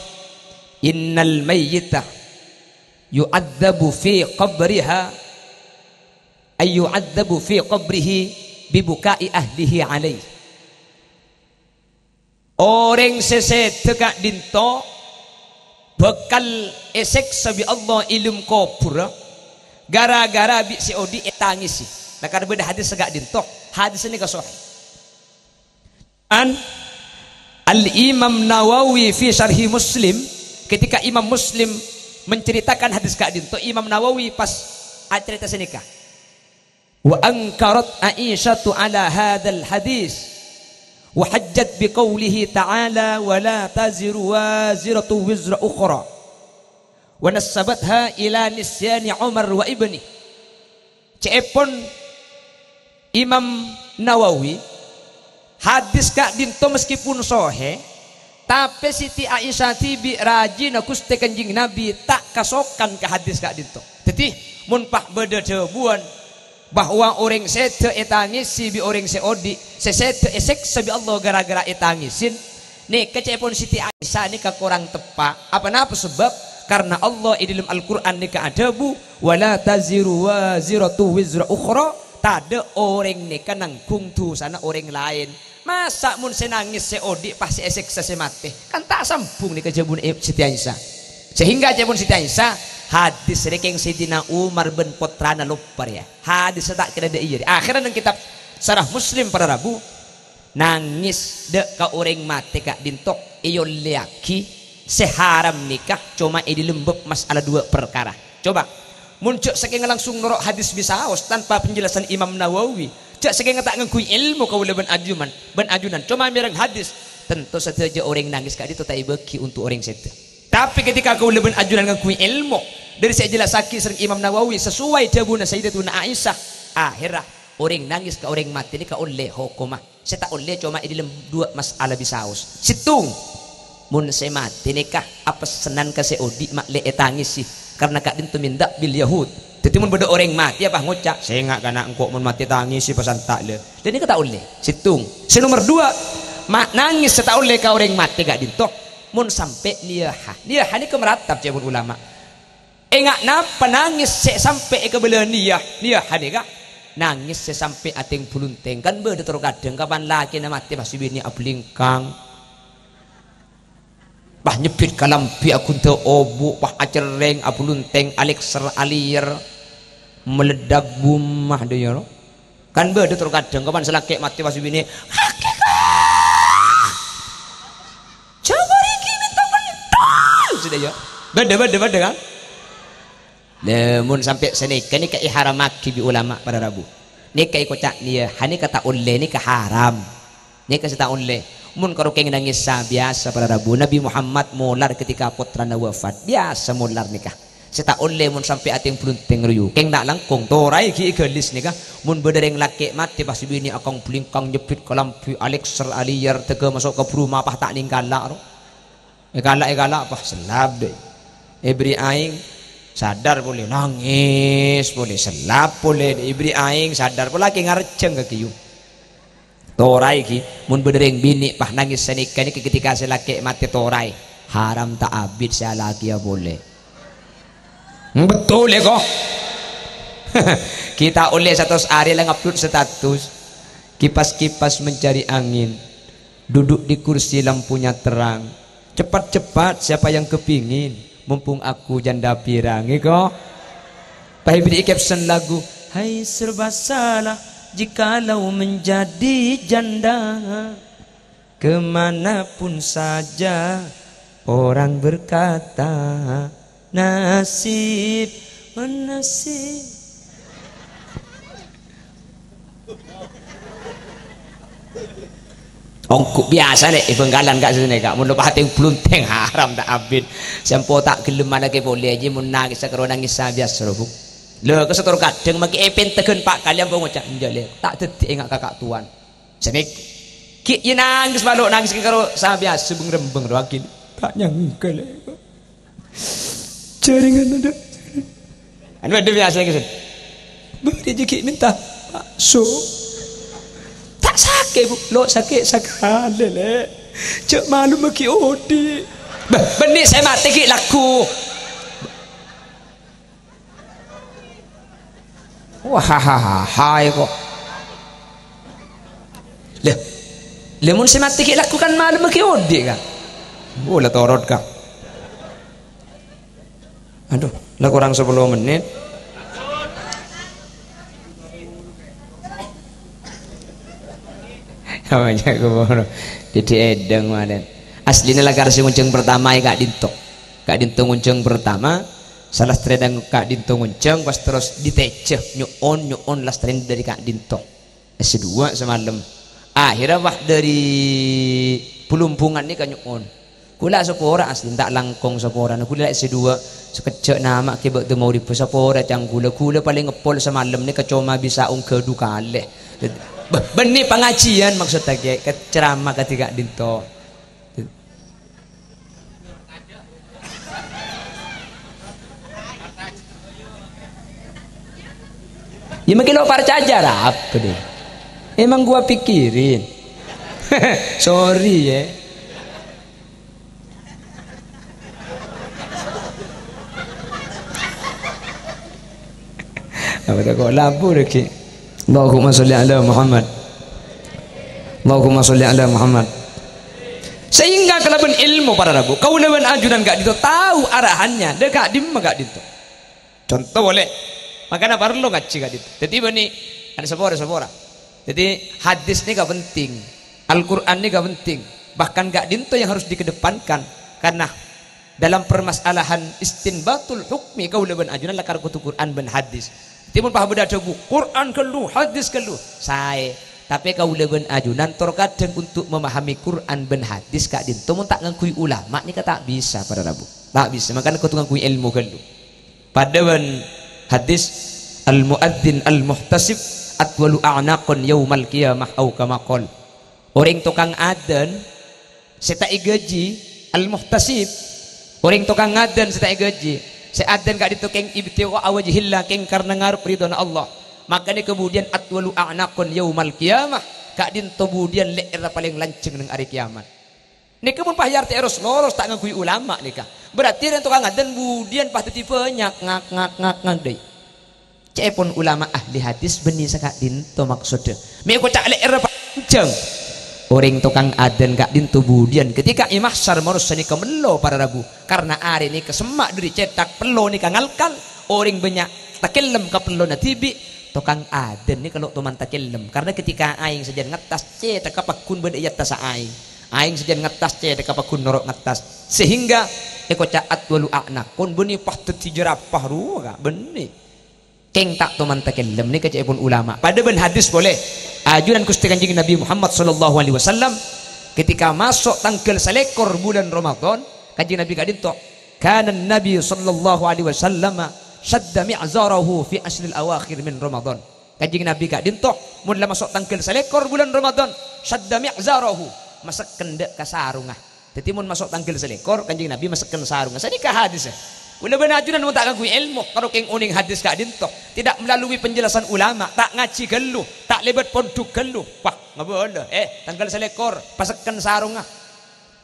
"Innal mayyita yu'adzabu fi qabriha, ay yu'adzabu fi qabrihi bi buka'i ahlihi alaih." Orèng sè sèdhâ ka'dinto bhâkal èsèksa bi' Allah è dâlem kobhurrâ gara-gara bi' sè odi' ètangèsè. Lakar bâdâ hadis ka'dinto, hadis nèka sahih. An Al-Imam Nawawi fi Syarhi Muslim, ketika Imam Muslim menceritakan hadis ka'dinto, Imam Nawawi pas acarèta sanèka. "Wa ankarat Aisyatu ala hadzal hadis, wa hajjat bi qaulihi ta'ala, wa la taziru waziratu wizra ukhra, wa nassabatha ila nisyani Umar wa ibni." Ca'èpon Imam Nawawi, hadis ka'dinto meskipun sahih, tapè Siti Aisyah dhibi' rajina Ghustè Kanjeng Nabi ta' kasokan ka hadis ka'dinto. Dhâddhi, mon pas bâdâ dhâbuwân, bahwa orèng sèdhâ ètangèsè bi' orèng sè odi', sè sèdhâ èsèksa bi' Allah gara-gara ètangèsè. Nèka ca'èpon Siti Aisyah nèka korang teppa'. Apa napa sabâb? Karna Allah è dâlem Al-Qur'an nèka adhâbu, "Wa la taziru waziratu wizra ukhra." Tadâ' orèng nèka nangghung dhusana orèng laèn. Masa' mon sè nangès sè odi' pas sè èsèksa sè matè? Kan ta' sambung nèka jhâbuna Siti Aisyah. Sehingga ca'èpon Siti Aisyah, hadis rèkèng Sayyidina Umar bân pottrana loppa rèya. Hadis ta' kèra dâ' iyâ. Akhèrra neng kitab Syarah Muslim para rabu, nangès dâ' ka orèng matè ka'dinto èollèyaghi sè haram nèka coma è dâlem bab mas'ala duwâ' parkara. Coba, mon jhâ' sakènga langsung noro' hadis bisaos tanpa penjelasan Imam Nawawi, jhâ' sakènga ta' ngangghuy èlmo kaulâ bân ajunan, bân ajunan coma mèreng hadis, tanto sadhâjâ orèng nangès ka'dinto ta' èbâghi onto' orèng sèdhâ. Tapè ketika kaulâ bân ajunan ngangghuy èlmo dâri sè èjellassaghi sareng Imam Nawawi sasowai dhâbuna Sayyidatuna Aisyah, akhèrra orèng nangès ka orèng matè nèka ollè hokomma. Sè ta' ollè coma è dâlem duwâ' mas'ala bisaos. Sèttong, mon sè matè nèka apessenan ka sè odi' ma'lè ètangèsè, karna ka'dinto min da'bil Yahud. Dhâddhi, mon bâdâ orèng matè, apa ngoca', "Sènga' kana' engko' mon matè tangèsè pasanta' lè." Lha nèka ta' ollè. Sèttong. Sè nomer duwâ', ma-, nangès sè ta' ollè ka orèng matè ka'dinto, mon sampè' niyaha. Niyaha nèka maratab, ca'èpon ulama. Enga' napa nangès sè sampè' èkabâlâ niyah, niyaha nèka? Nangès sè sampè' atèng-bhulunthèng. Kan bâdâ terro kadhâng kapan lakèna matè pas binè' abhâlingkang. Pas nyebbhit kalambhi aghunḍâ obu', pas acerrèng, abhulunthèng, alèkser, alèyèr, meledak bumah, dâ' iyâ, no? Kan bâdâ terro kadhâng kapan sè lakè' matè pas binè', "Hakikat! Jhâbâ rèki mènta pentol!" Sudah, ya. Bâdâ, bâdâ, bâdâ, kan? Lha, mon sampè' sanèka nèka èharammaghi bi' ulama para rabu. Nèka èkoca' niyaha nèka ta' ollè, nèka haram. Nèka sè ta' ollè. Mon karo kèng nangèssa biyasa para rabu. Nabi Muhammad molar ketika pottrana wafat. Biyasa molar nèka. Sè ta' ollè mon sampè' atèng-bhulunthèng royu. Kèng ta' langkong, toraè ghi' èghâlis nèka. Mon bâdâ rèng lakè' matè pas binè' akang-bhâlingkang nyebbhit kalambhi alèkser alèyèr tèghâ maso' ka bhuruma pas ta' nèng kala' ro. Èkala', èkala', pas sellap, dâ'. Èberri' aèng, sadar polè, nangès polè, sellap polè, dâ'. Èberri' aèng, sadar polè, lakè' ngarjhâng ka ghiyung. Toraè ghi, mon bâdâ rèng binè' pas nangès sanèka nèka ketika sè lakè' matè toraè. Haram ta' abit sè alakèya polè. Betul ya, kok? Kita ollè satos arè la ngupload status. Kipas-kipas mencari angin. Duduk di kursi lampunya terang. Cepat-cepat, siapa yang kepingin? Mumpung aku janda pirang, iko. Pas èberri' caption lagu, "Hai serba salah jikalau menjadi janda. Kemanapun saja orang berkata, nasib, nasib." Ongghu biyasa, Lè', è Bhângkalan, Ka', sè sènè, Ka'. Mon lo' patè bluntèng, haram ta' abit. Sè empo' ta' ghellem alakè polè, jiyâ mon nangès sakaro nangès sabiyasa, Bu. Lha, ka sètor kadhâng makè èpènteghân pa' kalè ampo ngoca', "Enjâ', Lè', ta' dhâddhi enga' ka Ka' Towan." Sènè, ghi' iyâ nangès, bâ' lo' nangès karo sabiyasa beng-rembeng rowa ghi'. Ta' nyangka, Lè'. Jhâringan adâ'. Anu adâ' biyasa, Ka'. Bâdâ jâ' ghi' mènta bakso. Ta' sakè', Bu. Lo' sakè' sakalè, Lè'. Jhâ' malem ghi' odi'. Bâh, bânnè sè matè ghi' lagghu. Wah, ha, ha, ha, ha, kok. Lè, lè, mon sè matè ghi' lagghu kan malem ghi' odi', Ka'. Oh, la torot, Ka'. Aduh, la korang sapolo mennit. Apa ya, keburu. Jadi edeng, malen. Aslinya lakar sè ngonjhâng pertama ya, Ka' Dinto. Ka' Dinto ngonjhâng pertama, sala satèya Ka' Dinto ngonjhâng, pas terros ditèjâ, nyo'on, nyo'on, la satèya dâri Ka' Dinto. S dua samalem. Akhirnya, wah, dâri Blumbungan nèka nyo'on. Kaulâ sapora asli, ta' langkong saporana. Kaulâ S dua, sakejjhâ' nama' kè bâ' dâ' magrib sapora, cang kaulâ. Kaulâ palèng ngeppol samalem nèka coma bisa ongghâ du kalè. Bâh, bânnè pangajiyân, maksodda, Kè, ke-, ceramah kadhi Ka' Dinto. Ya, mungkin lo' parcajâ, ra apa deh. Emang gua pikirin. Sorry, ya. Apa tak kok lampu lagi? Allahumma sholli ala Muhammad. Allahumma sholli ala Muhammad. Sehingga kalabân ilmu, para rabu, kaulâ bân ajunan ka'dinto tao arahannya, dâ' ka'dimma ka'dinto. Conto polè, makana parlo ngajhi ka'dinto. Dhâddhi bânnè, kan sapora-sapora. Dhâddhi hadis nèka penting, Al-Qur'an nèka penting. Bahkan ka'dinto yang harus dikedepankan, karena dalam permasalahan istinbatul hukmi, kaulâ bân ajunan lakar kodhu Qur'an bân hadis. Dhâddhi mon pas bâdâ adhâbu, "Qur'an ghâllu, hadis ghâllu," saè. Tapè kaulâ bân ajunan tor kadhâng untuk memahami Qur'an bân hadis ka'dinto mon ta' ngangghuy ulama nèka ta' bisa, para rabu. Ta' bisa, makana kodhu ngangghuy ilmu ghâllu. Padâ bân hadis, "Al-mu'adzin al-muhtasib atwalu a'naqan yaumal qiyamah," au kama qol. Orèng tokang adzan sè ta' èghâji, al-muhtasib, orèng tokang adzan sè ta' èghâji, sè adzan ka'dinto kèng ibtigha'a wajhillah, kèng karna ngarep ridhona Allah. Makana kemudian atwalu a'naqan yaumal qiyamah, ka'dinto budiyân lè'èrra palèng lanjhâng neng arè kiyamat. Nèka mon pas èartè'è ros-loros ta' ngangghuy ulama nèka. Berarti rèng tokang adzan budiyân pas dhâddhi bânnya', ngak, ngak, ngak, ngak, dâi. Ca'èpon ulama ahli hadis bânnè saka'dinto maksoddhâ. Mè' koca' lè'èrra panjhâng. Orèng tokang adzan ka'dinto budiyân. Ketika è mahsyar manossa nèka mello para rabu. Karna arè nèka semma' dhâri cèthak, pello nèka ngalkal. Orèng bânnya' takellem ka pellona dhibi'. Tokang adzan nèka lo' toman takellem. Karna ketika aèng sajân ngattas, cèthakka pagghun bâdâ è attassa aèng. Aèng sajân ngattas, cèthakka pagghun noro' ngattas. Sehingga èkoca' atwalu a'naqan, bânnè pas dhâddhi jârapa rowa, Ka', bânnè. Kèng ta' toman takellem nèka ca'èpon ulama. Padâ bân hadis polè. Ajunan Ghustè Kanjeng Nabi Muhammad sallallahu alaihi wasallam ketika maso' tangghâl salèkor bulân Ramadan, Kanjeng Nabi ka'dinto, "Kana Nabi sallallahu alaihi wasallam syadda mi'zarahu fi asyril awakhir min Ramadan." Kanjeng Nabi ka'dinto, mon la maso' tangghâl salèkor bulân Ramadan, syadda mi'zarahu, masekken dâ' ka sarongnga. Dhâddhi, mon maso' tangghâl salèkor, Kanjeng Nabi masekken sarongnga. Sanèka hadis, ya. Kaulâ bân ajunan mon ta' ngangghuy èlmo, karo kèng onèng hadis ka'dinto, tidak melalui penjelasan ulama, ta' ngajhi ghâllu, ta' lèbât pondhuk ghâllu. Wah, ngabâlâ, eh, tangghâl salèkor, pasekken sarongnga.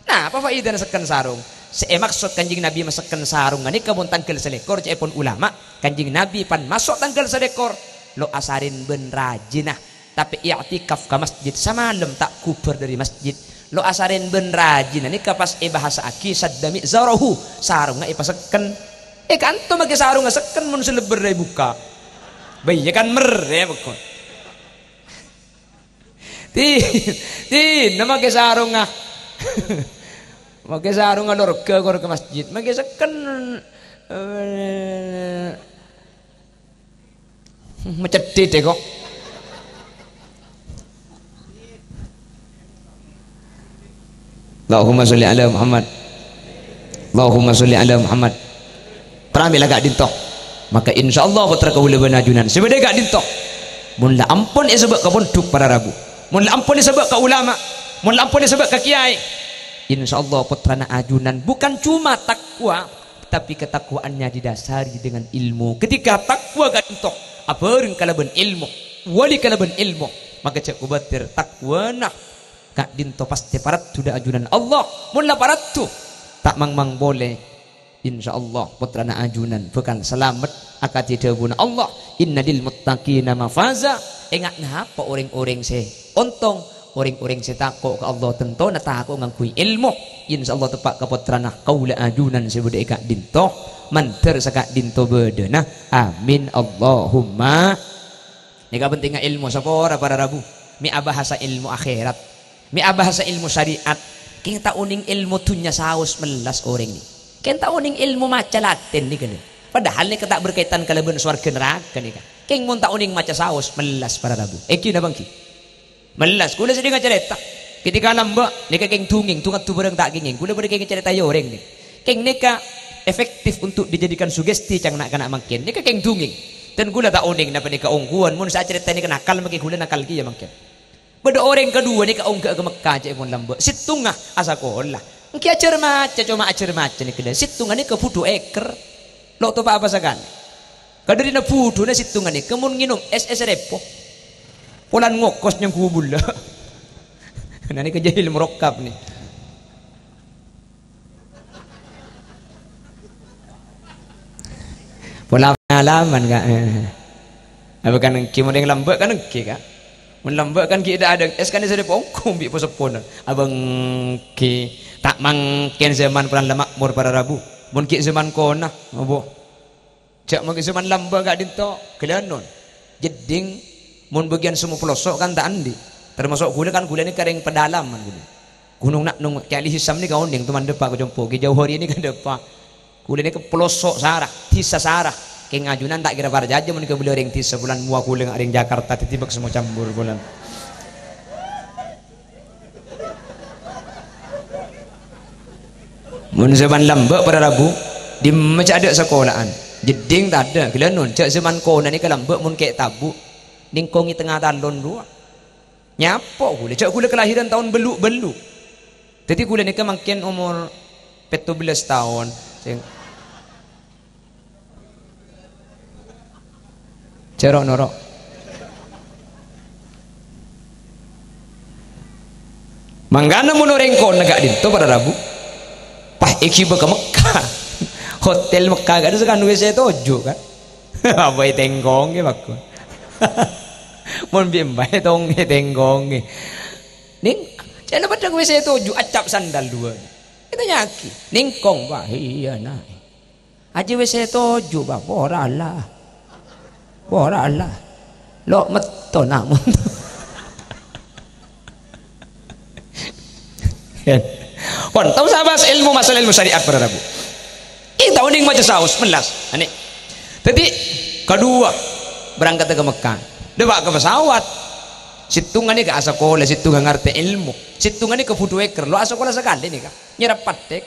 Nah, apa faidana sekken sarong? Sè èmaksod Kanjeng Nabi masekken sarongnga nèka mon tangghâl salèkor, ca'èpon ulama, Kanjeng Nabi pan maso' tangghâl salèkor, lo' asarèn bân rajina. Tapè i'tikaf ka masjid, samalem ta' ghubâr dhâri masjid. Lo' asarèn bân rajina nèka pas èbhâsa'aghi sadda mi'zarahu, sarongnga èpasekken. Eh, kanto makè sarongnga sekken mon sè lebbhâr èbukka'. Bâ iyâ kan merrè, pokok. Ti-, tina makè sarongnga. Makè sarongnga lorga kor ka masjid. Makè sekken, eh, Maceddhit, kok. Allahumma sholli ala Muhammad. Allahumma sholli ala Muhammad. Pramila ka'dhinto. Maka insyaallah pottra kaulâ bân ajunan sè bâdâ è ka'dhinto, mon la ampon èsabâ' ka pondhuk para rabu, mon la ampon èsabâ' ka ulama, mon la ampon èsabâ' ka kèyaè, insyaallah pottrana ajunan bukan cuma takwa, tapi ketakwaannya didasari dengan ilmu. Ketika takwa ka'dhinto abhâreng kalabân ilmu, wali kalabân ilmu, maka jhâ' kobâtèr takwana ka'dhinto pastè paraddhu dâ' ajunan Allah. Mon la paraddhu, ta' mangmang polè. Insyaallah, pottrana ajunan bhâkal salamet akadhi dhâbuna Allah, "Inna lil muttaqina mafaza." Enga' napa orèng-orèng sè ontong? Orèng-orèng sè tako' ka Allah tantona tako' ngangghuy èlmo. Insyaallah teppa' ka pottrana kaulâ ajunan sè bâdâ è ka'dhinto, mandhâr saka'dhinto bâdâna. Amin, Allahumma. Nèka pentingnga èlmo sapora para rabu. Mè' abahasa èlmo akhèrat. Mè' abahasa èlmo syariat. Kèng ta' onèng èlmo dhunnya saos mellas orèng nè. Kèng ta' onèng èlmo maca Latin nèka lho. Padahal nèka ta' berkaitan kalabân sowarghâ naraka nèka. Kèng mon ta' onèng maca saos mellas para rabu. Èngghi napa èngghi? Mellas. Kaulâ sè dhing acarèta. Ketika lambâ', nèka kèng dungèng, tu-ngadu bhârâng ta' kèngèng. Kaulâ bâdâ kèng carètayâ orèng nè. Kèng nèka efektif untuk dijadikan sugesti ca'na na'-kana' mangkèn. Nèka kèng dungèng. Dan kaulâ ta' onèng napa nèka ongghuwân. Mon sè acarèta nèka nakal, makè kaulâ nakal kèya mangkèn. Bâdâ orèng kaduwâ nèka ongghâ'â ka Mekka, cè' mon lambâ'. Sèttonga asakola. Èngghi ajhâr maca, coma ajhâr maca nèka lho. Sèttonga nèka bhudhu èkèr. Lo' topa apa sakalè. Kadhâddhina bhudhuna sèttonga nèka mon ngènom ès, ès repo. Polana ngokos nyangghu bulâ. Nah, nèka jahil murakkab nè. Pola pengalaman, Kak. Apa kan èngghi, mon lambâ' kan èngghi, Kak. Mon lambâ' kan ghi' dâ'-adâ' ès kan sè dipongkong bi' po-seppona. Apa èngghi, ta' mangkèn zaman polana la makmur para rabu. Mon ghi' zaman kona, apa? Jhâ' mangkèn zaman lambâ' ka'dhinto, ghâlânon. Jeddhing, mon bâgiyân sè mopoloso' kan ta' andi'. Tamaso' kaulâ kan kaulâ nèka rèng pedalaman kaulâ. Ghunong Na'nong, Kè Ali Hisam nèka onèng, toman dâpa' ka compo', Kè Jauhari nèka dâpa'. Kaulâ nèka peloso' sara, dhisa sara. Kèng ajunan ta' kèra parcajâ mon kabâlâ orèng dhisa polana mowa kaulâ nga' orèng Jakarta, dhâddhi bâk semua campur polana. Mon zaman lambâ' para rabu, dimma jhâ' adâ' sakola'an. Jeddhing tadâ', ghâlânon, jhâ' zaman kona nèka lambâ' mon kè' tabu', nèngkongè tengnga talon rowa. Nyapo kaulâ, jhâ' kaulâ kalahiran taon bellu'-bellu'. Dhâddhi kaulâ nèka mangkèn omor pètto bellâs taon. Sè Jhâ' ro'-noro'. Mangkana mon orèng kona ka'dhinto para rabu, pas èghibâ ka Mekka. Hotel Mekka kan sakan W C toju' kan. Apa ètèngkongè, Pak? Mon bi' emba ètong ètèngkongè. Nèng, ca'na padâ W C toju', accap sandal duwâ'. Ètanya'aghi, "Nèngkong, Pak?" "Iyâ, Na'." "Ajiyâ W C toju', Pak." "Pora la. Pora la. Lo' metto, Na'." Pon, tao sabâs èlmo, masalah èlmo syariat para rabu. È, tao nèng maca saos, mellas. Anè. Dhâddhi, kaduwâ, berangkat ka Mekka. Dâpa' ka pesawat. Sèttonga nèka asakola, sèttonga ngartè èlmo. Sèttonga nèka bhudhu èkèr, lo' asakola sakalè nèka. Nyerap pathèk.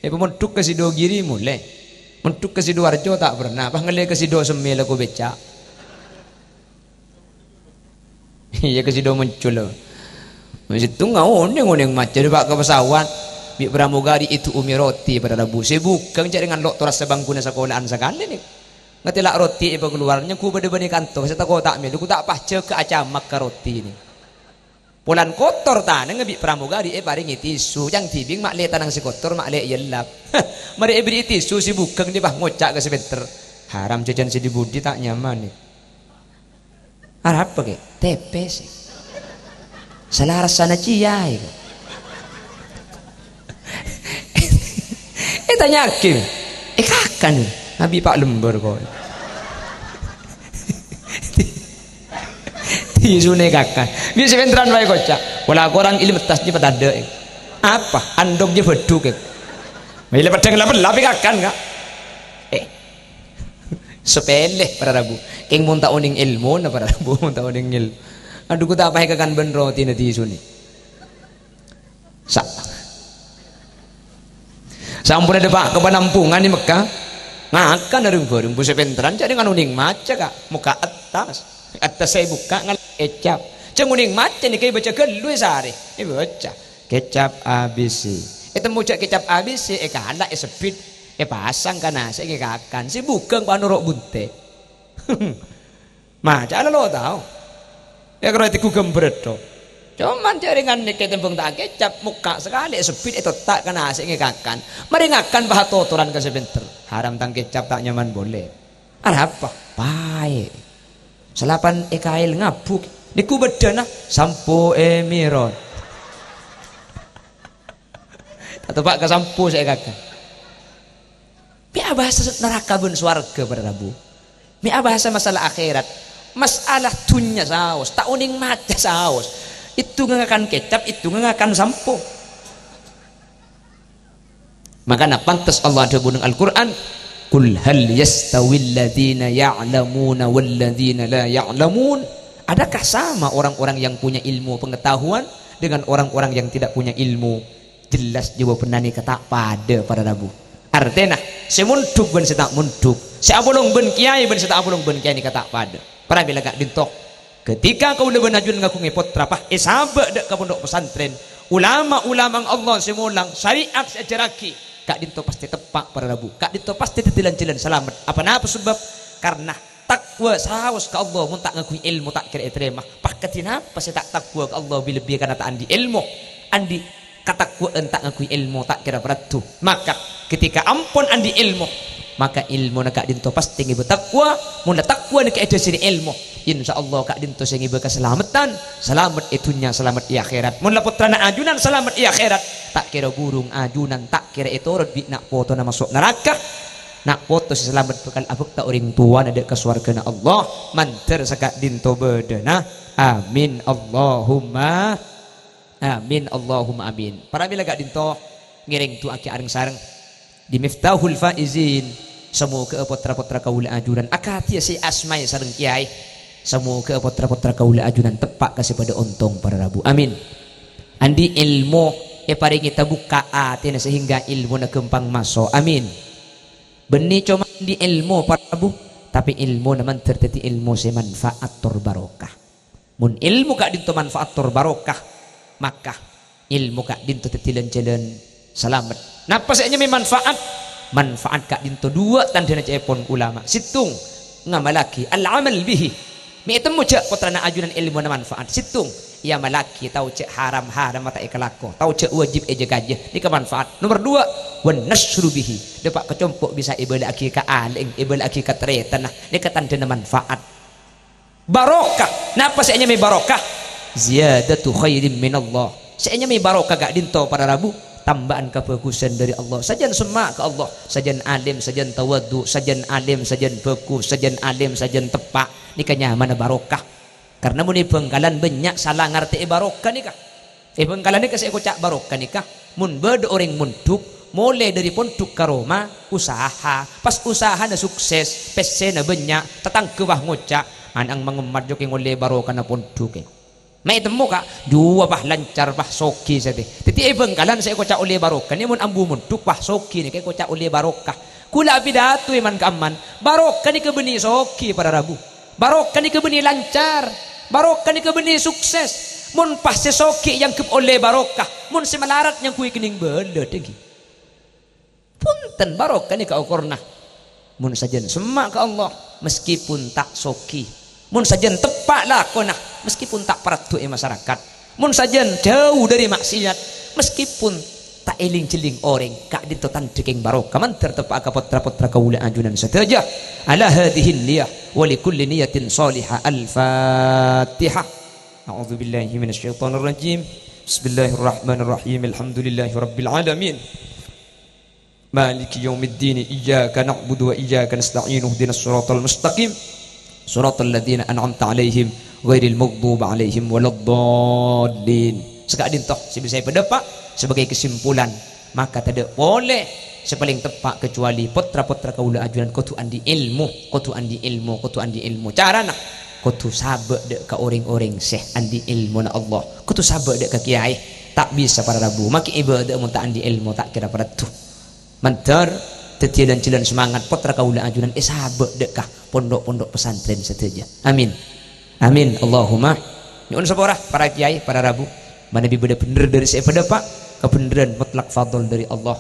Èpamondhuk ka Sidogiri molè. Mondhuk ka Sidoarjo ta' pernah. Pas ngallè ka Sido Semmè lako becak. Iyâ, ka Sido Moncol. Sèttonga onèng-onèng maca dâpa' ka pesawat. Bi' pramugari èdu'umè roti para rabu. Sè bhughâng ca'na lo' torassa bangkuna sakola'an sakalè nè. Ngatèla' roti èpakalowar, nyangghu padâ bânnè kanto, sè tako' ta' mèlo, ghu ta' pas jâgâ acamak ka roti nè. Polana kotor tanangnga bi' pramugari èparèngè tisu, ca'na dhibi' ma' lè tanang sè kotor, ma' lè èyellap. Marè èberri'i tisu sè bhughâng dhi pas ngoca' ka sè pènter, "Haram jhâjhân sè dhi-budhi ta' nyaman, è." "Arapa, Kè?" "Tèpès, è. Sala rassana cèyaè, Kè." Ètanya'aghi, "È, kakan, è?" "Abi pa' lembur, kok." Tisunè kakan. Bi' sè pènteran bhâi koca'. "Pola korang ilmu tas jiyâ patadâ', è." "Apa?" "Andhuk jiyâ bâdhuk, è." Mèlè padhâng la-pella bi' kakan, Kak. Eh. Sepele para rabu. Kèng mon ta' onèng èlmona para rabu, mon ta' onèng èlmo. Adhu, ghu ta' paè kakan bân rotina tisunè. Sa-, samponna dâpa' ka panampungan è Mekkah. Ngakan rèng-bhâreng, bu sè pènterran, jârèya kan onèng maca, Ka'. Mokka' attas. Attas sè èbukka' ngala' kecap. Jhâ' onèng maca nèka èbâca ghâllu è sarè. Èbâca. Kecap A B C. Ètemmo jhâ' kecap A B C, èkala', èsebbit, èpasang ka nasè', èkakan. Sè bhughâng panoro' bunte'. Maca la lo tao. Èkaro ètegghu ghâmbhâr tho. Coma jhârèngan nèka tembhâng ta' kecap, mokka' sakalè èsebbit, ètotta' ka nasè' èkakan. Marè ngakan pas atotoran ka sè pènter. Haram tang kecap ta' nyaman polè. Arapa? Paè'. Salapan èkaèl ngabuk. Nèko bâddhâna sampo èmirot. Ta' teppa' ka sampo sè èkakan. Mè' abahasa naraka bân sowarghâ, para rabu. Mè' abahasa masalah akhèrat. Masalah dhunnya saos, ta' onèng maca saos. Èdungnga ngakan kecap, èdungnga ngakan sampo. Makana pantes Allah adhâbu neng Al-Qur'an, "Qul hal yastawil ladzina ya'lamuna wal ladzina la ya'lamun?" Adakah sama orang-orang yang punya ilmu pengetahuan dengan orang-orang yang tidak punya ilmu? Jelas jawabanna nèka ta' padâ, para rabu. Artèna, sè mondhuk bân sè ta' mondhuk, sè apolong bân kèyaè bân sè ta' apolong bân kèyaè nèka ta' padâ. Para bilâ ka'dinto, ketika kaulâ bân ajunan ngaghungè pottra pas èsabâ' dâ' ka pondhuk pesantren, ulama-ulama Allah sè molang, syariat sè èajhârraghi, ka'dinto pastè teppa', para rabu. Ka'dinto pastè dhâddhi lan-jhâlân salamet. Apa napa sabâb? Karna taqwa saos ka Allah, mon ta' ngangghuy èlmo ta' kèra ètarèma. Pas kadhi napa sè ta' taqwa ka Allah bi-, lebbi karna ta' andi' èlmo? Andi' katakwa'an ta' ngangghuy èlmo ta' kèra paraddhu. Maka, ketika ampon andi' èlmo, maka èlmona ka'dinto pastè ngèbâ taqwa. Mon la taqwa nèka èdhâsèrè èlmo, insyaallah ka'dinto sè ngèbâ kasalameddhân, salamet è dhunnya, salamet è akhèrat. Mon la pottrana ajunan salamet è akhèrat, ta' kèra burung ajunan ta' kèra ètorot bi' na' potona maso' naraka. Na' poto sè salamet bhâkal abhâkta orèng towana dâ' ka sowarghâna Allah, mandhâr saka'dinto bâdâna. Amin, Allahumma amin, Allahumma amin. Para bilâ ka'dinto ngèrèng du'aaghi areng-sareng. Di Miftahul Faizin, samoghâ pottra-pottra kaulâ ajunan akadhi sè asmaè sareng kèyaè. Samoghâ pottra-pottra kaulâ ajunan teppa' ka sè padâ ontong, para rabu. Amin. Andi' èlmo èparèngè tabukka' atèna sehingga èlmona ghâmpang maso'. Amin. Bânnè coma andi' èlmo, para rabu, tapè èlmona mandhâr dhâddhi èlmo sè manfaat tor barokah. Mon èlmo ka'dinto manfaat tor barokah, maka èlmo ka'dinto dhâddhi lan-jhâlân salamet. Napa sè nyamaè manfaat? Manfaat ka'dinto duwâ' tandhâna ca'èpon ulama. Sèttong, ngamallaghi, al-amal bihi. Mè' ètemmo jhâ' pottrana ajunan èlmona manfaat. Sèttong, èamallaghi, tao jhâ' haram-haram ta' èkalako, tao jhâ' wâjib èjâgâjâ, nèka manfaat. Nomer duwâ', wan nasyru bihi, dâpa' ka compo' bisa èbâlâ'aghi ka alè'eng, èbâlâ'aghi ka tarètanna, nèka tandhâna manfaat. Barokah. Napa sè ènyamaè barokah? Ziyadatu khairim minallah. Sè ènyamaè barokah ka'dinto para rabu, tambâ'ân kabhâghusân dâri Allah. Sajân semma' ka Allah, sajân alim, sajân tawadhu, sajân alim, sajân bhâghus, sajân alim, sajân teppa'. Nèka nyamana barokah. Karna mon è Bhângkalan bânnya' sala ngartè'è barokah nèka. È Bhângkalan nèka sè èkoca' barokah nèka, mon bâdâ orèng mondhuk, molè dâri pondhuk ka roma, usaha. Pas usahana sukses, pèssèna bânnya', tatangghâ wah ngoca', "Ana'na Mang Ommat jhâ' kèng ollè barokana pondhuk è." Mè' ètemmo, Ka', jhuwâ pas lancar, pas soghi satèya. Dhâddhi è Bhângkalan sè èkoca' ollè barokah nèka mon ambu mondhuk, pas soghi nèka èkoca' ollè barokah. Kaulâ apidato è man-ka'amman, barokah nèka bânnè soghi para rabu. Barokah nèka bânnè lancar. Barokah nèka bânnè sukses. Mon pas sè soghi èangghep ollè barokah, mon sè malarat nyangghuy kennèng bâlâ, dhâggi'. Bhunten, barokah nèka okorna. Mon sajân semma' ka Allah, meskipun ta' soghi. Mon sajân teppa' lakona, meskipun ta' paraddhu è masarakat. Mon sajân jhâu dâri maksiat, meskipun ta' èling-jhelling orèng, ka'dinto tandhâ kèng barokah, mandhâr teppa'a ka pottra-pottra kaulâ ajunan sadhâjâ. Ala hadzihin niyah wa li kulli niyatin shalihah. Al-Fatihah. A'udzu billahi minasy syaithanir rajim. Bismillahirrahmanirrahim. Alhamdulillahi rabbil alamin. Maliki yaumiddin. Iyyaka na'budu wa iyyaka nasta'in. Ihdinas siratal mustaqim. Siratal ladzina an'amta 'alaihim ghairil maghdubi 'alaihim waladdallin. Saka'dinto sè bisa èpadâpa' sebagai kesimpulan, maka tadâ' polè sè palèng teppa' kecuali pottra-pottra kaulâ ajunan kodhu andi' èlmo, kodhu andi' èlmo, kodhu andi' èlmo. Carana, Kodhu sabâ' dâ' ka orèng-orèng sè andi' èlmona Allah. Kodhu sabâ' dâ' ka kèyaè. Ta' bisa para rabu. Makè ibâdâ mon ta' andi' èlmo ta' kèra paraddu. Mandhâr, dhâddhiyâ lan-jhâlân semangat pottra kaulâ ajunan èsabâ' dâ' ka pondhuk-pondhuk pesantren sadhâjâ. Amin. Amin. Allahumma. Nyo'on sapora, para kèyaè, para rabu. Manabi bâdâ bhendher dâri sè èpadâpa', kabhendherrân mutlak fadl dâri Allah.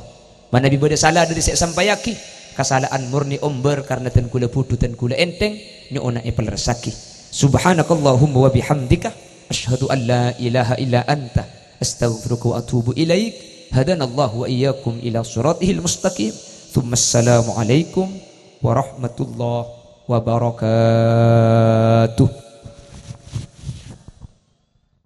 Manabi bâdâ sala dâri sè èsampayaghi, kasala'an morni ombâr karna dân kaulâ budhu, dân kaulâ ènthèng, nyo'ona èpalerressaghi. Subhanakallahumma wa bihamdika, asyhadu an la ilaha illa anta, astaghfiruka wa atubu ilaik. Hadanallahu wa iyyakum ila siratihil mustaqim. Tsummassalamualaikum warahmatullahi wabarakatuh.